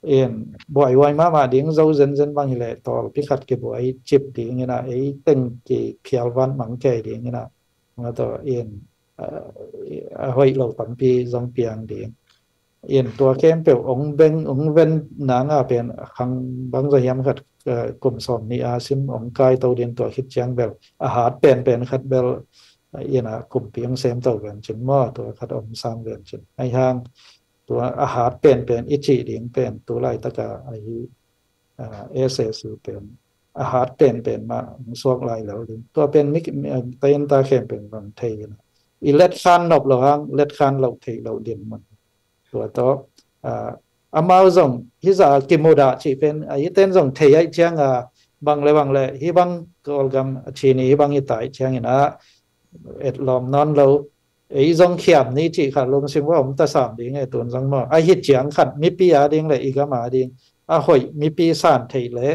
in buaihuai mahmah ding zo zenzen bang hi le tawlpi khat kibuai cip ding ina ei teng kiphial van mang kei ding ina nga tawh in a hoih lo tampi zong piang ding in tua khempeuh ong beng ong ven nanga pen khang bang zaw hiam khat eh, kum sawm nih a sim hong kai to ding, tua khit ciang bel a hat penpen khat bel, eh, ina kumpi hong sem to ven cin maw, tua khat hong sang ven cin. Ahi hang tua a hat penpen i cih ding pen tu laitaka ahi, ah, S A C pen a hat penpen mah hong suak lai lo ding. Tua pen mi, mi, tainta khempeuh in bang thei ina, i let khan nop lo hang, let khan lo thei lo ding man. Tua tawh, ah, amau zong hih zah kimudah cih pen, ah, hih ten zong thei ahih ciang, ah, bang le bang le, hih bang Kawlgam a chin i hih bang hi ta ahih ciangin, ah, et lawm nawn lo, ei zong khiam ni cih khat lungsim va om ta sam ding e, tun zong maw. Ahih ciang khat mipi a ding le i gam a ding a hoih mipi san theih le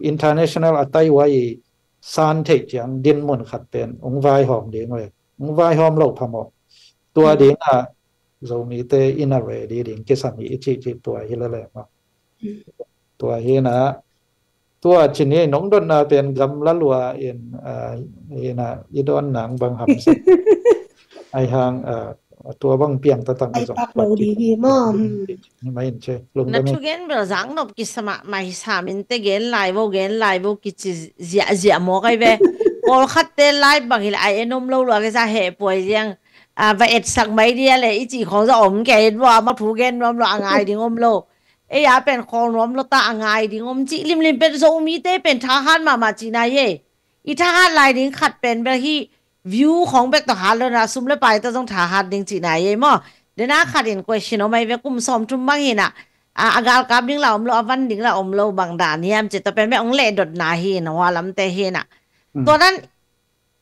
international a tai uh a i san theih ciang dinmun khat pen hong vaihawm ding ve. Hong vaihawm lo phamawh. Tua ding ah Zomite in a ready ding kisam hi i cih cih tua hi lele maw. Tua hi na, tua cin hi nong dotna pen gamla lua in, ah, hi na, i dawn nang bang ham sek. Ahi hang, ah, tua bang piang ta tang i zong pak lo ding hi maw. Hi mai in che. Na thugen bel zang nop kisam a, mai sam in te gen lai vo, gen lai vo kici ziahziah mawk ai ve. Pawlkhat te lai bang hi la ai en om lo lua kisa heh puai ziang. Ah, va etsak mai dia le i cih khawng za om kei in vo, a ma thu gen nuam lo, a ngai ding om lo. Ei a pen khawl nuam lo ta, a ngai ding om cih limlim pen Zomite pen thahat mahmah cihna hi e. I thahat lai ding khat pen bel hi view khawng bek tawh hat lo na, sum le pai tawh zong thahat ding cihna hi e maw. Dena khat in question om ai ve, kum sawm thum bang hi na, a, a galkap ding la om lo, a van ding la om lo, bang dan hiam cih tawh pen bek hong lehdotna hi na, hua lamte hi na. Tua dan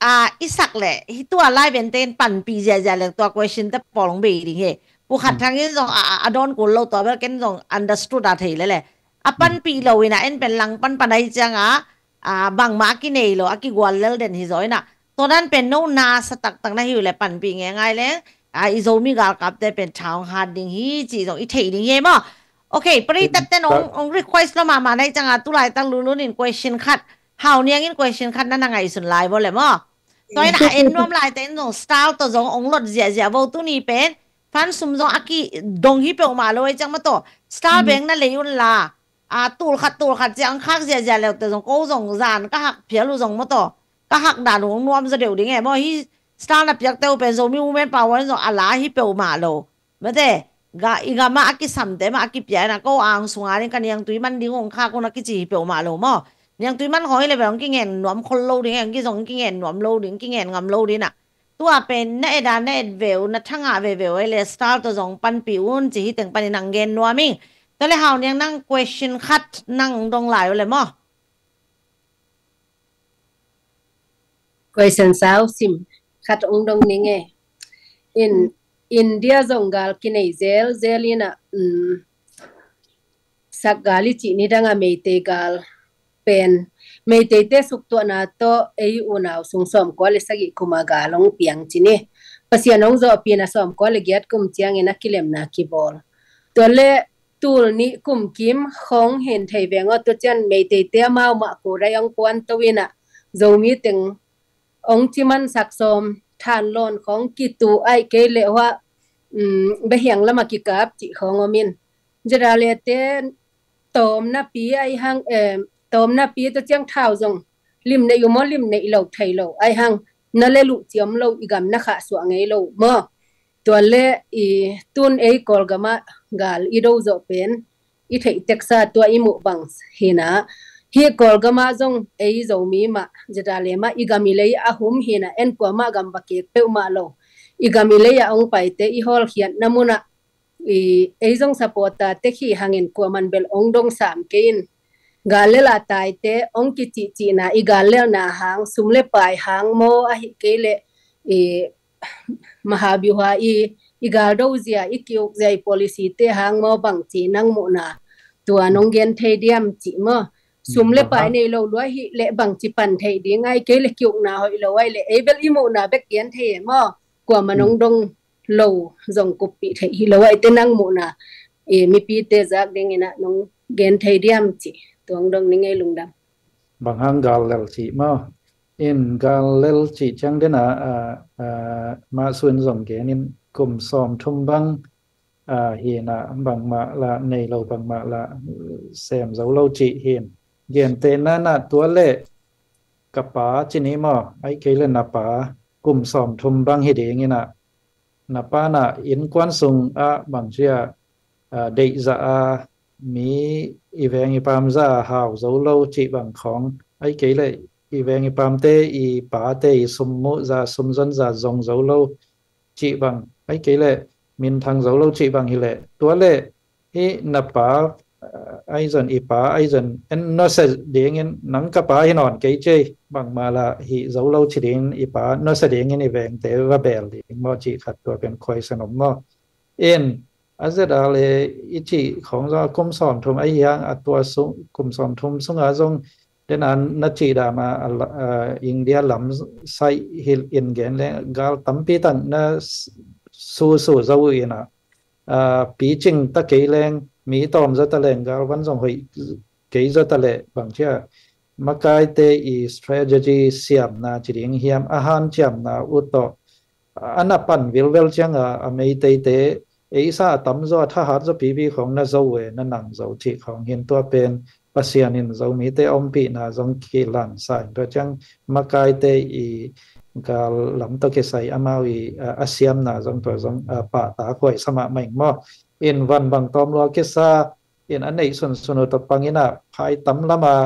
a, i sak le, hi tua lai vente in panpih ziahziah le tua question te pawl hong bei ding hi. Pu Khat Thang in zong a, a, a dawn kul lo tua bel ken zong understood a thei lele. A panpih lo in a en pen lang pan pan ahi ciang a, a, bangmah a kinei lo, a kigual lel den hi zaw in a. Tua dan pen no nasa taktak na hi uh le panpih ngei ngai leng, a, i Zomi galkapte pen tha hong hat ding hi, cih zong i theih ding hi maw. Ok, paritat ten hong, hong request lo mahmah na hi ciang a, tu laitak Lulun in question khat, Hau Niang in question khat na na ngaihsun lai vo le maw. Tua in a en nuam lai te in zong style tawh zong ong lot ziahziah vo tuni pen. Fan sum zong a kidong hi peuhmah lo ei ciang maw tawh. Style beng na lei un la. A, tul khat tul khat ciang khak ziahziah leu te zong ko zong zan ka hak phial uh zong maw tawh. Ka hak dan uh ong nuam zaw deuh ding e maw hi style na piak te uh pen Zomi Women Power in zong a la hi peuhmah lo. Mate, ga, i gam ah a kisamte mah a kipia in a ko ang sunga ding ka niangtui man ding ong khak un a kici hi peuhmah lo maw. Niangtui man khawng hi le bel ong kingen nuam khol lo ding, ong kizong kingen nuam lo ding, kingen ngam lo ding a. Tua pen na et a na et ve uh, na thangah veve uh ei le style tawh zong panpih un ci hi teng panin ang gen nuam ing. Tua le Hau Niang nang question khat nang dong lai uh le maw. Question sau sim khat ong dong ning e. In India zong gal kinei zel zel in a, um, sak gal i cih ni dang a Meitei gal pen Meitei te suktuahna tawh ei unau sung sawmkua le sagih kum a gal ong piang ci ni. Pasian ong zawhpihna sawmkua le giat kum ciangin a kilemna kibawl. Tua le tul nih kum kim khawng hin thei veng aw, tua cian Meitei te amau mah ko dai ong puan to in a Zomi teng ong ciman sak sawm than lawn khawng kitu ai kei le hua, um, behiang lama kikap cih khawng om in. Zedale te tawm napi ai hang, eh, tawm napi tua ciang thau zong lim neih u maw, lim neih lo thei lo ai hang na le luh ciam lo i gam na khah suah ngei lo maw. Tua le i tun ei Kawlgam ah gal i do zawh pen i theih teksa tua i muh bang hi na. Hi Kawlgam ah zong ei Zomi mah Zedale mah i gam i lei a hum hi na, en kuamah gam va kek peuhmah lo. I gam i lei a ong paite i hawlkhiatna mun ah i ei zong supporter te khi hangin kuaman bel ong dong sam kei in. Gal lel a taite ong kicihcihna i gal lelna hang sum le pai hang maw ahi kei le i mahabiuha i, i gal do zia, i kiuk zia, i policy te hang maw bang ci nang muhna tua nong gen thei diam ci maw. Sum le pai nei lo lua hi le bang ci pan thei ding ai kei le kiukna hoih lo ai le ei bel i muhna bek gen thei e maw. Kuaman ong dong lo zong kuppih thei hi lo ai te nang muhna e mipi te zak ding in a nong gen thei diam ci tuang dong ni ngei lungdam. Bang hang gal lel ci maw. In gal lel cih ciang dena, ah, ah, mah sun zong gen in kum sawm thum bang, ah, hi na bangmah la nei lo bangmah la sem zo lo cih hin. Gentehna in ah tua leh ka pa ci ni maw, ahih kei leh na pa kum sawmthum bang hi ding in ah, na pa in ah innkuan sung ah bang ci a, ah, deih zah a, mi i veng i paam zah a hau zo lo cih bang khawng, ahih kei leh i veng i paamte, i pate i sum muh zah, sum zon zah zong zo lo cih bang, ahih kei leh minthang zo lo cih bang hi leh, tua leh hih na pa, ah, ahi zong i pa ahi zong en nusia dingin, nang ka pa hi nawn kei ci ei, bangmah lah hih zo lo ci dingin i pa nusia dingin i vengte va bel ding maw cih khat, tua pen khuaisen om maw. In a zet a leh i cih khawng zong a kum sawmthum ahi hang, a tua sung, kum sawmthum sungah zong den a na cih dan a, a la-, a, India lam sai hi in gen leng gal tampi tak na s-, susu zo uh in ah, a, picing ta kei leng, mi tawm zaw ta leng, galvan zong hoih kei zaw ta leh, bang ci a, makaite i strategy siamna ci ding hiam, a hanciamna uh tawh a na pan vilvel ciang a, a Meiteite, ei sa a tamzaw a thahat zaw pipi khawng na zo uh e, na nang zo cih khawng hi in, tua pen Pasian in Zomite a ompihna zong kilan sa in, tua ciang makaite i gal lam tawh kisai amau i, a, a siamna zong, tua zong, a, pahtak huai sa mahmah ing maw. In van bang tawm lua kisa in a neih sunsun uh tawh pang in ah, phai tam lam a,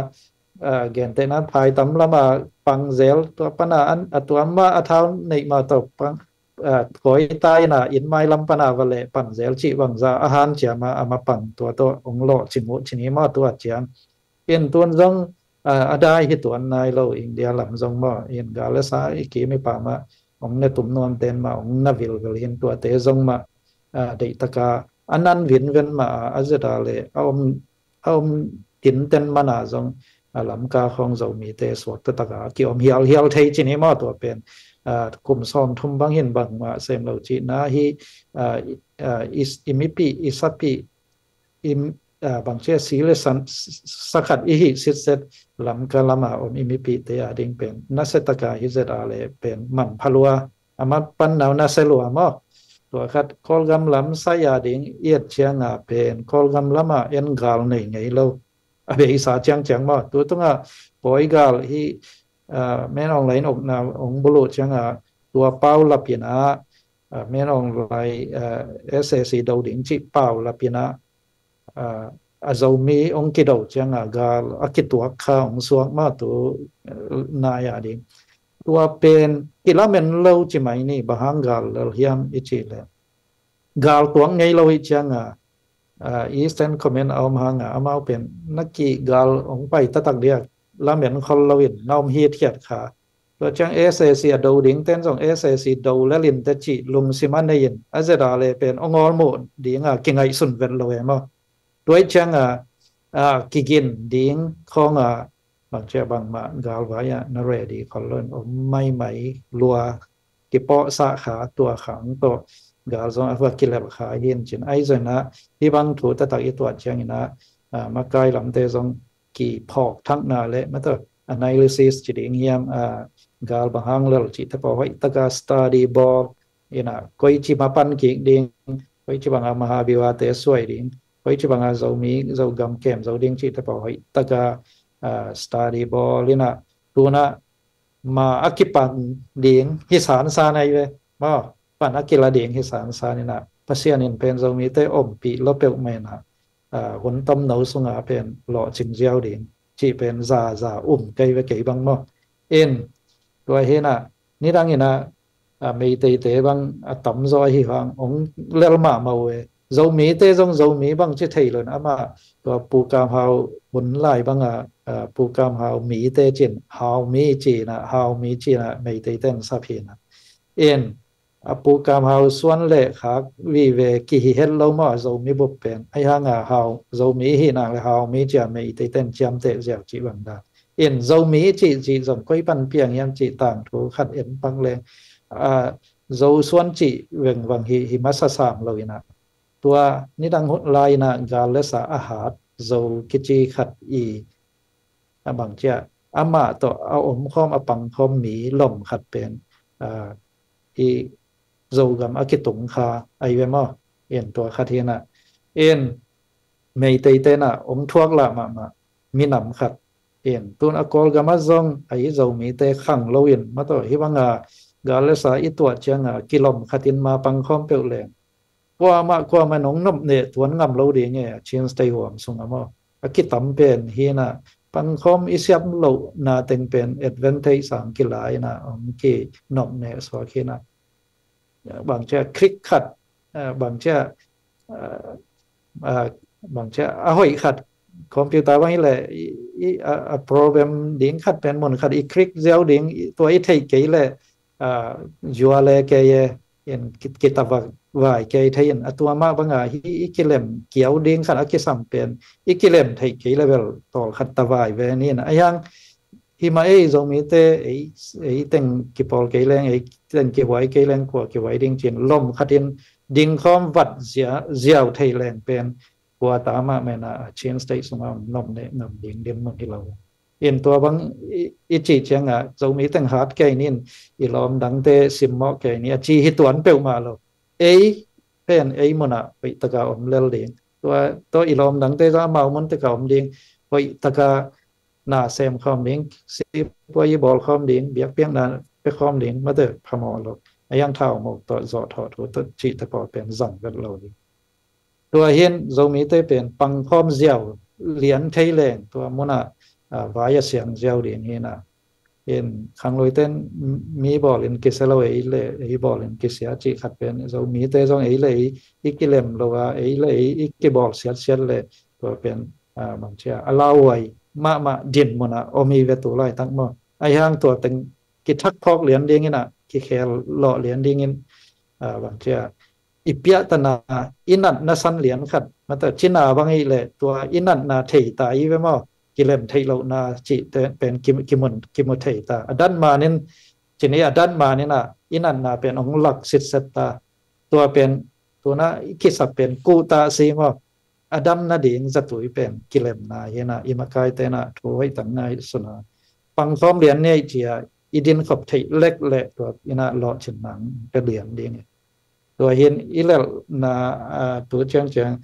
a, gentehna phai tam lam a pang zel, tua pan a an, a tua mah a thau neih mah tawh pang, a, koi ta in ah, inn mailam pan a va leh pan zel cih bang zah a hanciam a, a mapang tua tawh hong lawhcing uh ci ni maw, tua ciang. In tun zong, a, a dai hi tuan nai lo, India lam zong maw, in gal le sa i kim i pam ah hong ne tum nuamte in mah hong na vilvel hi in, tuate zong mah, a, deih tak a a nan vinven mah a, a zet a leh a om, a om tinten man a zong, a, Lamka khawng Zomite suakta tak a kiom hialhial thei ci ni maw, tua pen, a, kum sawmthum bang hi in bangmah sem lo cihna hi, a, i, a, i, i mipih, i sapih, i, a, bang ci a, si le san, s-, sakhat i hih sitset Lamka lam a om i mipihte a ding pen nasia tak a hi zet a leh pen manpha lua, a mah pan na uh nasia lua maw. Tua khat, Kawlgam lam sai a ding i et ciang a pen Kawlgam lam ah en gal nei ngei lo, a beisa ciangciang maw. Tu tung a Pawi gal hih, a, Min Aung Hlaing okna hong buluh ciang a, tua pau lap in ah, a, Min Aung Hlaing, a, S A C do ding cih pau lap in ah, a, a Zomi hong kido ciang a gal a kituak kha hong suak mah tu, a, nai a ding. Tua pen kilamen lo ci mai ni, bang hang gal lel hiam i cih leh, gal tuak ngei lo hi ciang a, a, Eastern Command a om hang a, amau pen na ki gal hong pai taktak ding a, lamen khol lo in na om hitkhiat kha. Tua ciang S A C a do dingte in zong S A C do lel in teh cih lungsim a nei in, a zet a leh pen hong awlmoh ding a kingaihsun vet lo e maw. Tua hi ciang a, a, kigin ding khawng a, bang ci a, bangmah galvai ah na ready khol lo in om maimai lua, kipawhsah kha, tua khang tawh gal zong a va kilel kha hi in cin. Ahi zongin ah hih bang thu taktak i tuat ciangin ah, a, makai lamte zong kiphawk thakna le, mataw, analysis ci ding hiam, a, gal bang hang lel cihte pawh hoih tak a study bawl in ah, koici ma pan kik ding, koici bang a Mahabiwate suai ding, koici bang a Zomi, Zogam kem zo ding cihte pawh hoih tak a, a, study bawl in ah, tu-in ah ma a kipan ding hi sansan ahi ve maw, pan a kila ding hi sansan in ah, Pasian in pen Zomite ompih lo peuhmah in ah, a, hun tomno sung a pen lawhcing ziau ding cih pen zaza um kei ve, kei bang maw. In tua hi in ah, nidang in ah, a, Meiteite bang a tamzaw ahi hang hong lel mahmah uh e. Zomite zong Zomi bang ci thei lo in, amah tua Pu Kam Hau hun lai bang a, a, Pu Kam Hau mite cin, Hau mi ci in ah, Hau mi ci in ah Meiteite in sap hi in ah. In a Pu Kam Hau suan le khak vive kihi het lo maw, a Zomi bup pen. Ahi hang a Hau, Zomi hi nak le Hau mi ci a Meiteite in ciamteh ziau cih bang dan. In Zomi cih, cih zong koi pan piang hiam cih tangthu khat en pak leng, a, Zo suan cih vengvang hi, hi masa sam lo in ah. Tua nidang hun lai in ah gal le sa a hat Zo kici khat i, a, bang ci a, amah tawh a omkhawm a pangkhawm mi lom khat pen, a, i Zogam a kitung kha ahi ve maw. In tua khat hi in ah. In Meiteite in ah hong thuak lah mahmah minam khat, In tun a Kawlgam ah zong a i Zomite khang lo in, mataw, hih banga gal le sa i tuah cianga kilom khatin ma pangkhawm peuh leng, kuamah kuamah nong nopneh tuan ngam lo ding e, a Chin State huam sungah maw. A kitam pen hina, pangkhawm i siam lohna teng pen advantage sang kila ina, hong kinopneh suak hina. Bangcia click khat, bangcia, bangcia a hoih khat, computer bang i le, a problem ding khat pen mun khat i click ziau ding, tua i theih kei le, zua le kei e, in kitava vai kei thei in, a tua mah banga hih i kilem kiau ding khat a kisam pen i kilem theih kei le bel tawl khat tavai ve ni in. A hiang himah ei Zomite ei teng kipawl kei leng, ei teng kihuai kei leng, kua kihuai ding cin lom khatin dingkhawm vat ziau thei leng pen kua ta mah mena a Chin State sungah om nopneh ngam ding dinmun hi lo. In tua bang i cih ciangah Zomi teng hat kei nin, i lawm dangte simmawh kei ni a ci hi tuan peuhmah lo. Ei pen ei munah hoihtaka om lel ding. Tua i lawm dangte zong amau mun teka om ding, hoihtaka na sem khawm ding, sipuai i bawl khawm ding, biakpiakna pia khawm ding, mate phamawh lo. A hiang thau mawk tawh zawh thawh thu tawh cihte pawl pen zang vet lo ding. Tua hin Zomite pen pangkhawm ziau lian thei leng tua munah vai a siang ziau ding hina. In khangluite in mi bawl in kisia lo, ei le ei bawl in kisia cih khat pen Zomite zong ei le ei i kilem lo a, ei le ei i kibawl siatsiat le tua pen bangcia a lauhuai mahmah din munah om hi ve tu laitak maw. A hiang tua teng kithak phawk lian ding ina, kikhel lawh lian dingin bangcia i piahtana i natna san lian khat, mata cina bang i le tua i natna thei ta i ve maw, kilem theih lohna cihte pen kimu thei ta. A dat manin cini a dat manin ah i natna pen hong lak sitset ta. Tua pen tuna i kisap pen kuh ta si maw. A dam nading zatui pen kilemna hina, i makaite na thu hoih tang ngai suna pangkhawm lian nei cia i din khop theih lek le tua ina lawhcin nang pe lian ding. Tua hin i lelhna tu ciangciang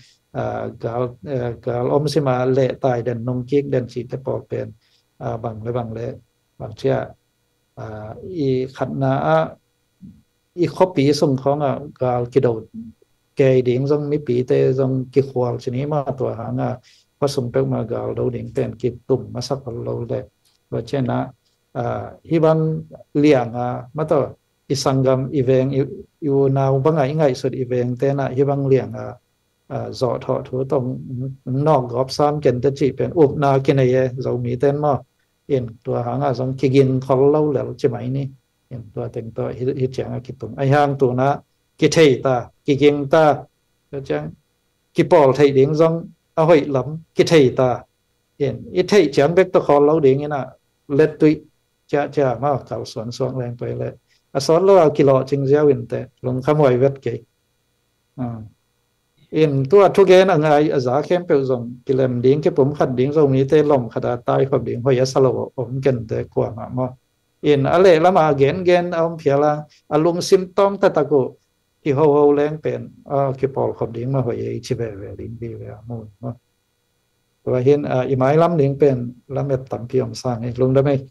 gal om sima leh tai den nungkik den cihte pawl pen bang le bang le bangcia i khatna ah i khuapi sung khawngah gal kido kei ding zong mipite zong kikhual cini mah tua hangah khuasung peuhmah gal do ding pen kitum masak lo le. Tua cianah hih bang lianga mataw i sanggam i veng i unau bangah i ngaihsut i veng tenah hih bang lianga zawhthawh thu tong nawk gawp sam kente cih pen upna kinei e Zomite in maw. In tua hangah zong kiging khol lo lel ci mai ni. In tua teng tawh hi ciangah kitung a hiang tunah kithei ta, kiging ta. Tua ciang kipawl theih ding zong a hoih lam kithei ta. In i theih ciang bek tawh khawl lo ding inah let tuih ciahciah mah kalsuan suak leng pai le a sawt lo a kilawhcing ziau in teh lungkhamhuai vet kei. In tua thugen a ngai a za khempeuh zong kilem ding, kipumkhat ding, Zomite lom khata taikhop ding hoih a sa lo om kente kuamah maw. In a lehlam a gengen a om phial a, a lungsim tawng taktak uh kihoho leng pen a kipawlkhop ding mah hoih ei ci veve ding vive a mu maw. Tua hin i mailam ding pen lamet tampi om sang ei, lungdam ei.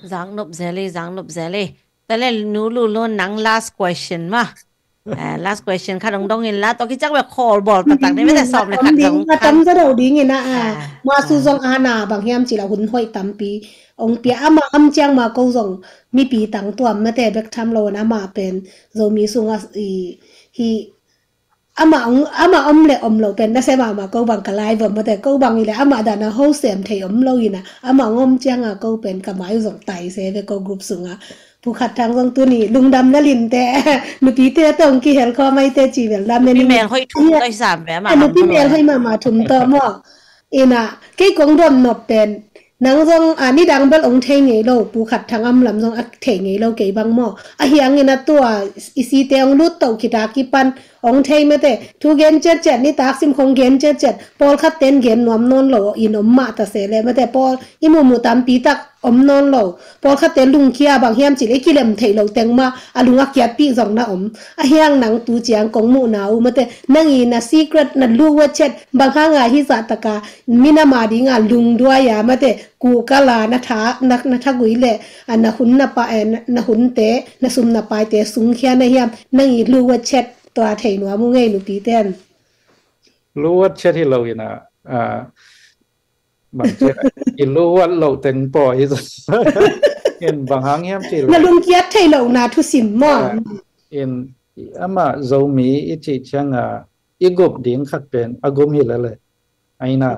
Zang nop zel ei, zang nop zel ei. Tale nu lu lo nang last question ma. Last question khat dong dong in la, toki chak be call ball tatak ni mete sawm le khat dong. A tam za do ding in a, ma su zong a na bang hiam ci la hun hoih tampi ong pia ama am ciang ma ko zong mipi tang tuam mete bek tham lo na ma pen Zomi sunga hi ama om le om lo pen na se mama ko bang ka lai vom mate ko bang ile ama dana ho sem thei om lo ina ama ngom cianga ko pen ka mai zong tai se ve ko group sunga. Pu Khat Thang zong tuni lungdam na linte nupite tong ki hel kho mai te ci vel dam ne ni mel hoi thum toi sam ve ama nupi mel hoi mama thum to mo. Ina kei kong dom nop pen nang zong a nidang bel ong thei ngei lo, Pu Khat Thang am lam zong a thei ngei lo kei bang maw. A hiang ina tua i site ong lut to kita kipan Ong thei mate, thu gen ciatciat, nitak sim khong gen ciatciat, pawlkhat ten gen nuam nawn lo in om mah ta se le mate, pawl i muhmuh tampi tak om nawn lo. Pawlkhat ten lungkhia bang hiam cih le i kilem theih lo teng mah a lung a kiatpih zong na om. A hiang nang tu ciang kong muhna uh mate, nang i na secret na lu wetchet bang hanga hi zah taka minam a dinga lungduai a mate, kuhkal a na tha, na, na thagui le a na hun na pa, eh, na, na hunte, na sum na paite sungkhia na hiam, nang i lu wetchet tua thei nuam uh ngei nupi ten. Luat chet hi lo ina, ah, bang chet i luat lo teng paw hi zo. In bang hang hiam ci lo. Na lungkiat thei lo na thusim maw? Ah, in ama Zomi i ci cianga i gup ding khat pen a gum hi lele. Aina,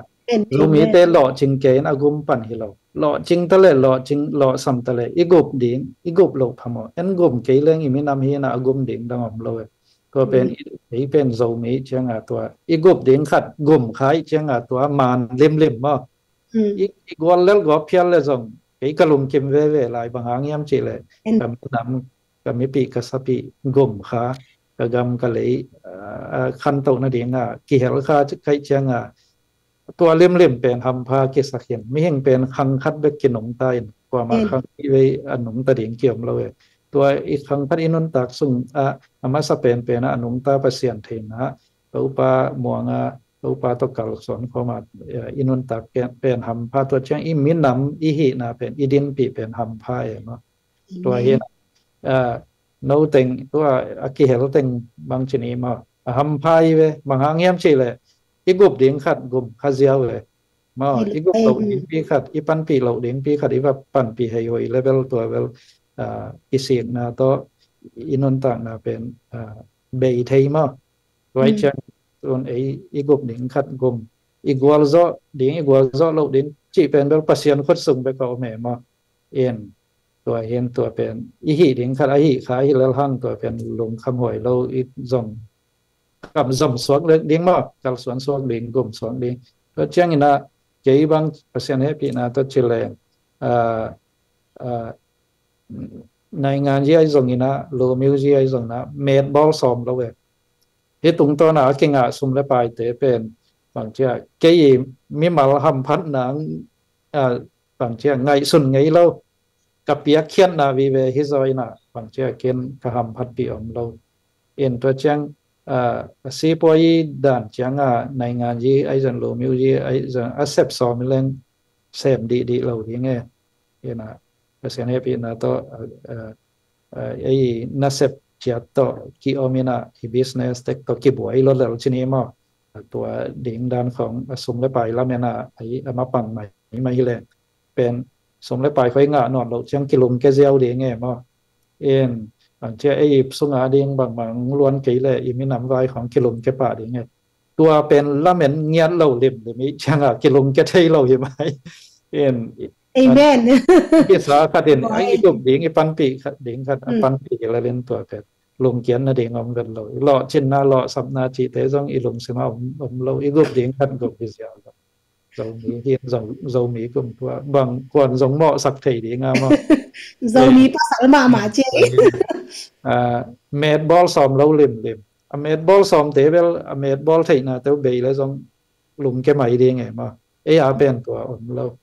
Zomite lawhcing kei in a gum pan hi lo. Lawhcing ta le, lawhcing, lawhsam ta le, i gup ding, i gup lo phamawh. En gum kei leng i minam hi ina a gum ding dang om lo e. Tua pen i, ei pen Zomi cianga tua i gup ding khat gum khai cianga tua man limlim maw? I, i gual lel gual phial le zong kei ka lungkim veve lai bang hang hiam ci le ka minam, ka mipih ka sapih gum kha, ka gam ka lei, ah, khantoh nadinga kihel kha kai cianga tua limlim pen hampha kisak hin. Mihing pen khang khat bek kinungta in, kuama khang i vei a nungta ding kiom lo e. Tua i khang khat i nuntak sung a, a masa penpen a nungta Pasian theina, Topa muanga, Topa tawh kalsuan khawma, eh, i nuntak pen, pen hampha tua ciang i minam i hihna pen, i dinpih pen hampha e maw? Tua hi a, no teng, tua a kihel teng bang ci ni maw? A hampha i ve, bang hang hiam ci le, i gup ding khat gum kha ziau ve. Maw, i gup lo ding pi khat, i panpih lo ding pi khat, i va panpih hei hoi level tua vel, ah, i sikna tawh, i nuntakna pen, ah, bei thei maw? Tua i ciang, tun ei, i gup ding khat gum, i gual zawh ding, i gual zawh lo ding, cih pen bel Pasian khut sung bek a om e maw? In, tua hin tua pen i hih ding khat a hih kha hi lel hang tua pen lungkham huai lo i zong kam zom suak ding maw, kalsuan suak ding, gum suak ding. Tua ciang ina kei bang Pasian hehpihna tawh ci leng, ah, ah, naingan zi ai zong ina, lomiu zi ai zong ina, met bawl sawm lo e. Hi tungtawna a kingah sum le paite pen bang cia kei mimal hamphatna, ah, bang cia ngaihsun ngei lo. Ka piakkhiatna vive hi zaw ina bang cia ken ka hamphatpih om lo. In tua ciang, ah, a sipuai dan cianga naingan zi ai zan lomiu zi ai zan a sep sawm leng sem dihdih lo ding e. Ina Pasian hehpihna tawh, ah, ah, ah, ei nasep ciat tawh ki-om ina i business tek tawh kibuai lo lel ci ni maw? Tua ding dan khong a sum le pai lam ina ei a mapang mai mai hi leng pen sum le pai khoi ngah nawn lo ciang kilungke ziau ding e maw? In ang cia ei ip sunga ding bangmang luan kei le i minam vai khong kilungke pah ding e. Tua pen lamen ngiat lo limlim i cianga kilungke thei lo hi mai. In, amen. Kisa khat in, ai, i gup ding, i panpih khat ding khat, a panpih hi lalin tua pen lungkiat nading om vet lo. I lawhcinna, lawhsapna cihte zong i lungsima om, om lo. I gup ding khat gup hi ziau lo. Zomi hi, Zo-, Zomi kum tua. Bang kuan zong mawhsak thei ding a maw? Zomi pasal mahmah ci. Ah, met bawl sawm lo limlim. A met bawl sawmte bel, a met bawl theihna teu bei le zong lungke mai ding e maw? Ei a pen tua om lo.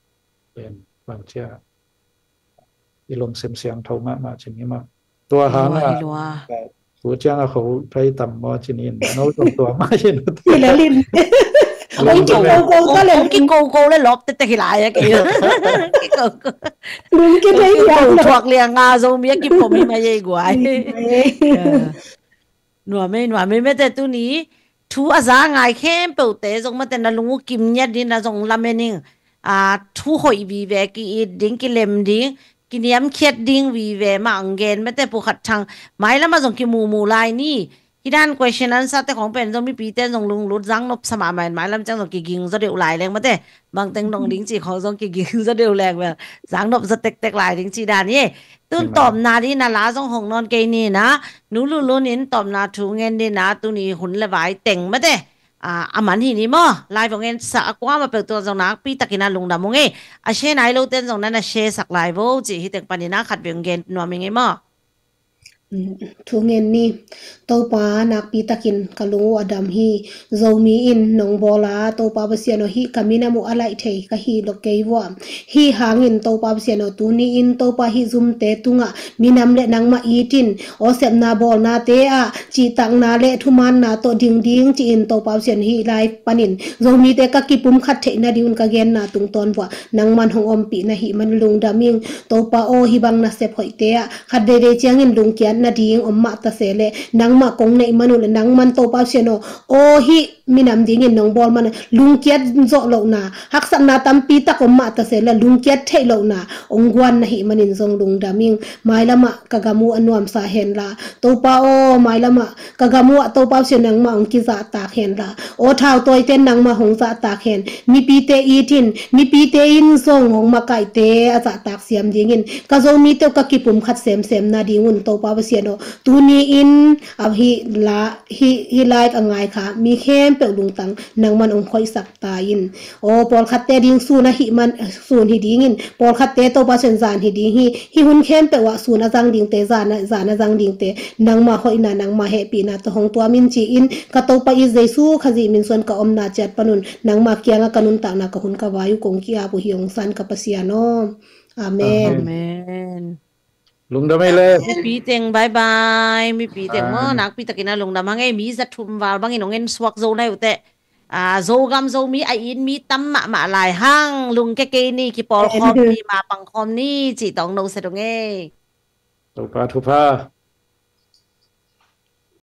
Pen bang cia i lungsim siangtho mahmah ci ni maw? Tua hang a, tu ciang a kho thei tam maw ci ni in, no zong tua mah in. Hi le lin. Ong kiko ko ta le. Ong kiko ko le lop tete hi lai a kei. Kiko ko. Lungke thei ko thuak liang a Zomi a kipom hi mai ei guai. Nuam ei, nuam ei mate tuni thu a za ngai khempeuhte zong mate na lung uh kim ngiat ding na zong lamen ing. A, thu hoih vive ki-it ding, kilem ding, kiniamkhiat ding vive mah ang gen mate Pu Khat Thang. Mailam a zong kimumu lai ni. Hi dan question answer te khong pen zong mipite zong lunglut zang nop sa mahmah in mailam ciang zong kiging zaw deuh lai leng mate. Bangteng dong ding ci khong zong kiging zaw deuh leng bel zang nop zaw tektek lai ding ci dan hi. Tun tawpna ding na la zong hong nawn kei ni na, Nu Lulun in tawpna thu ngen ding na, tuni hun le vai teng mate. Ah, a man hi ni maw? Lai vong en sa a kuama peuh tua zong nakpi takin a lungdam ung ei. A share nai lo ten zong na na share sak lai vo ci hi teng panin a khat veng gen nuam ing ei maw? Thu ngen ni. Topa, nakpi takin ka lung uh a dam hi. Zomi in nong bawl a, Topa Pasian aw, hih ka minam uh a laih thei ka hi lo kei vua. Hih hangin Topa Pasian aw, tuni in Topa, hih zumte tungah minam le nangmah it in, aw, sepna bawlnate ah cihtakna le thumaanna tawh ding ding ci-in Topa Pasian aw, hih lai panin Zomite ka kipumkhat theih nadingun ka genna tungtawn vuah nangman hong ompih na hih man lungdam ing. Topa aw, hih bang nasep hoihte ah khat veivei ciangin lungkiat nading om mah ta se leh, nangmah kong neih man uh leh, nangman Topa Pasian aw, aw, hih minam dingin nong bawl man uh lungkiat zawh lohna, haksatna tampi tak om mah ta se leh lungkiat theih lohna hong guan na hih manin zong lungdam ing. Mailamah ka gam uh a nuamsa hen la, Topa aw, mailamah ka gam uh ah Topa Pasian aw, nangmah hong kizahtak hen la, aw, thautawite nangmah hong zahtak hen. Mipite it in, mipite in zong hong makaihte a zahtak siam dingin ka Zomite uh ka kipumkhat semsem nadingun Topa Pasian aw, tuni in a hih la, hih, hih lai a ngai kha mi khempeuh lungtang nangman hong hoihsak ta in. Aw, pawlkhatte ding sun ahih man, sun hi dingin, pawlkhatte Topa Pasian zan hi ding hi. Hih hun khempeuh ah sun a zang dingte, zan a, zan a zang dingte nangmah hoihna, nangmah hehpihna tawh hong tuam in ci-in ka Topa i Jesu Khazih min suan ka omna ciat panun nangmah kiangah ka nuntakna, ka hun ka vai uh kong ki-ap uh hi, hong san ka Pasian aw. Amen. Amen. Lungdam ei le. Mipi teng bye bye. Mipi teng maw, nakpi takin a lungdam hang ei. Mi za thum val bangin hong en suak zo nai uh teh. Ah, Zogam Zomi a it mi tam mahmah lai hang. Lungkia kei ni, kipawlkhawm ni, mapangkhawm ni cih tawh hong noset ung ei. Topa thupha.